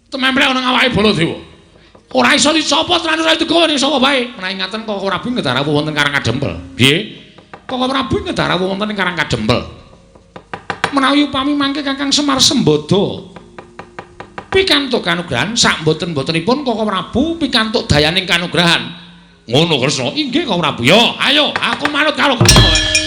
Tememplek ana awake Baladewa. Ora iso dicopot lan ora digawa ning sapa bae. Menawi ngaten Koko Prabu ngedarawu wonten Karang Kadempel. Piye? Koko Prabu ngedarawu wonten ing Karang Kadempel. Menawi upami mangke Kakang Semar Sembada pikantuk kanugrahan sak mboten-mbotenipun Koko Prabu pikantuk dayaning kanugrahan. Ngono Kresna. Inggih Koko Prabu. Yo, ayo aku manut karo Kresna.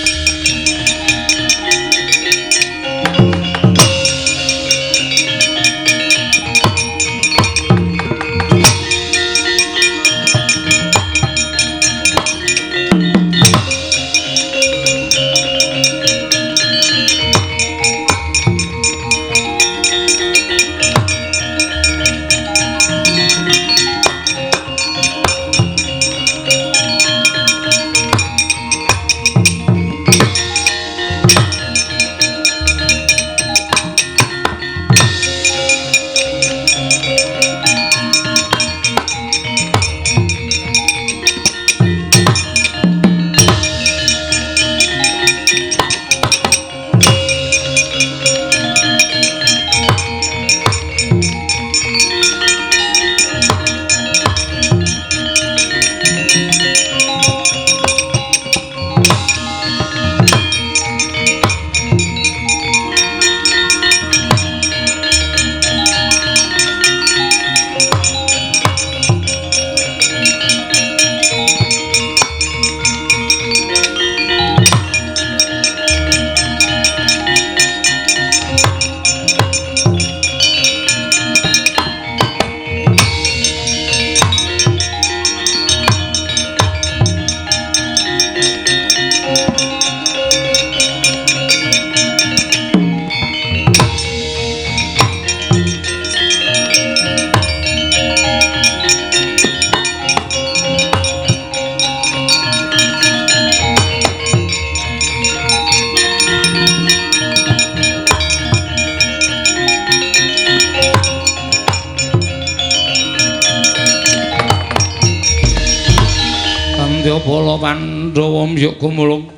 Bala Pandhawa mbyuk gumulung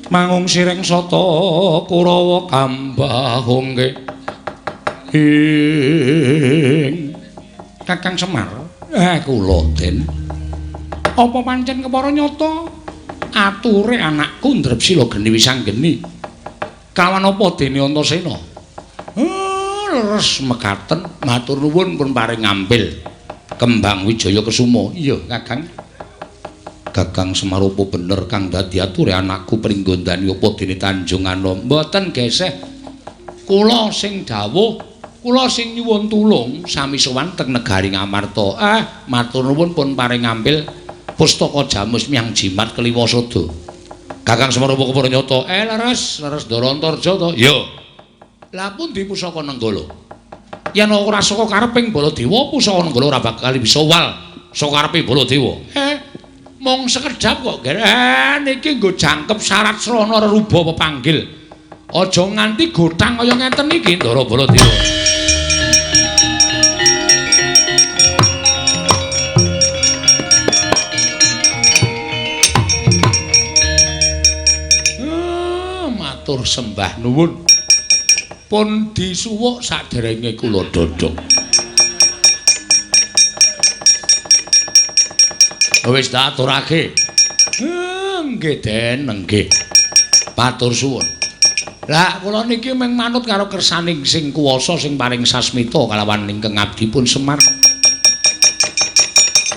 mangung sireng sata Kurawa kambahungke ing Kakang Semar. Kula Den. Apa pancen kepara nyata ature anakku Ndrepsila geni wisanggeni kawan apa dene Antasena? Leres mekaten matur nuwun pun paring ngampil Kembang Wijaya Kesuma. Iya Kakang. Kakang Semar apa bener kang dadi ature anakku Pringgondani apa dene Tanjung Anom? Mboten geseh. Kula sing dawuh, kula sing nyuwun tulung sami sowan teng negari Ngamarta. Matur nuwun pun paring ngampil pustaka Jamus Miang Jimat Kliwasada. Kakang Semar apa kepara nyata? Leres, leres Ndara Antarja to? Iya. Lah pundi pusaka Nenggala? Yen ora saka kareping Baladewa, pusaka Nenggala ora bakal bisa wal saka karepe Baladewa. Mung sekedhap kok, Ger. Niki nggo jangkep syarat srana reruba pepanggil. Aja nganti gothang kaya ngeten iki Ndara Baladewa. Matur sembah nuwun. Pun disuwuk saderenge kula dhodhong. Wis tak aturake. Nggih Den, nggih. Matur suwun. Lah kula niki mung manut karo kersaning sing kuwasa sing paring sasmita kalawan ingkang abdipun Semar.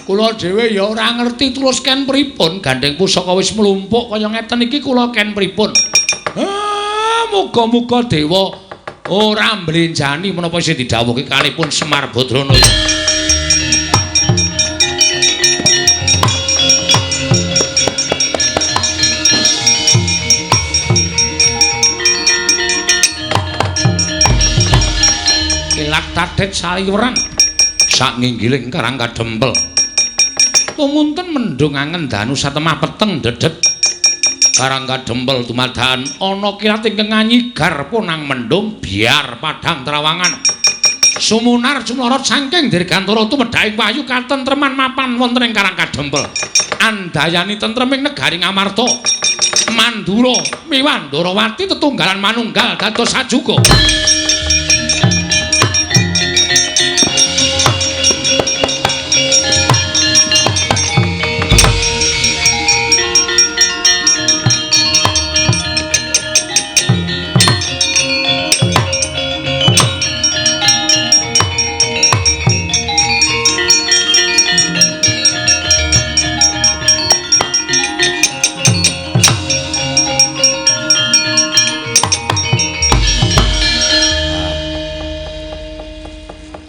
Kula dhewe ya ora ngerti terus ken pripun, gandeng pusaka wis mlumpuk kaya ngeten iki kula ken pripun. Muga-muga dewa ora mblenjani menapa sing didhawuhke kalipun Semar Badrana. tatit saliweran sak nginggiling Karang Kadempel. Tumunten mendung angen danu satemah peteng dedet. Karang Kadempel dumadakan ana kilat ingkang nganyigar punang mendung biar padhang trawangan. Sumunar sumlorot saking dirgantara tumedhaking wahyu katentreman mapan wonten ing Karang Kadempel. Andayani tentreming negari Ngamarta. Mandura miwah Ndorowati tetunggalan manunggal dados sajuga.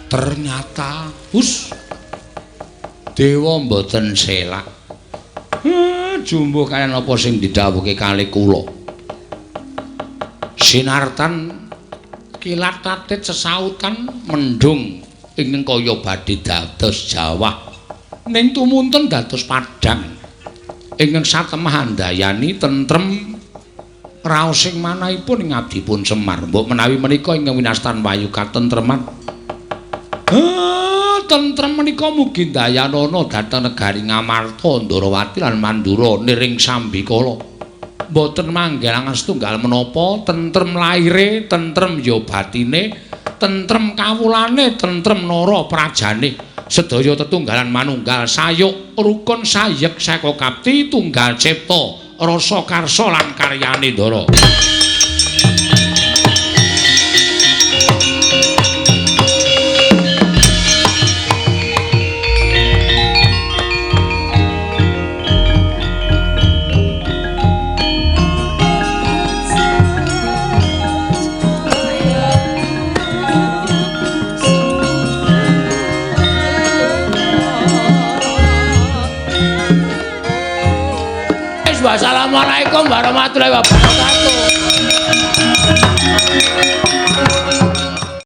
Ternyata hus dewa mboten selak. Jumbuh kaliyan apa sing didhawuhke kali kula. Sinartan kilat tatit sesautan mendung ingkang kaya badhe dados jawah ning tumunten dados padhang ingkang satemah andayani tentrem raosing manahipun ing abdipun Semar. Mbok menawi menika ingkang winastan wayu katentreman. Tentrem menika mugi ndayanana dhateng negari Ngamarta, Ndorowati lan Mandura niring sambikala. Mboten manggelangan setunggal menapa, tentrem laire, tentrem ya batine, tentrem kawulane, tentrem nara prajane. Sedaya tetunggalan manunggal sayuk rukun sayek saka kapti tunggal cipta rasa karsa lan karyane Ndara. Wassalamualaikum warahmatullahi wabarakatuh.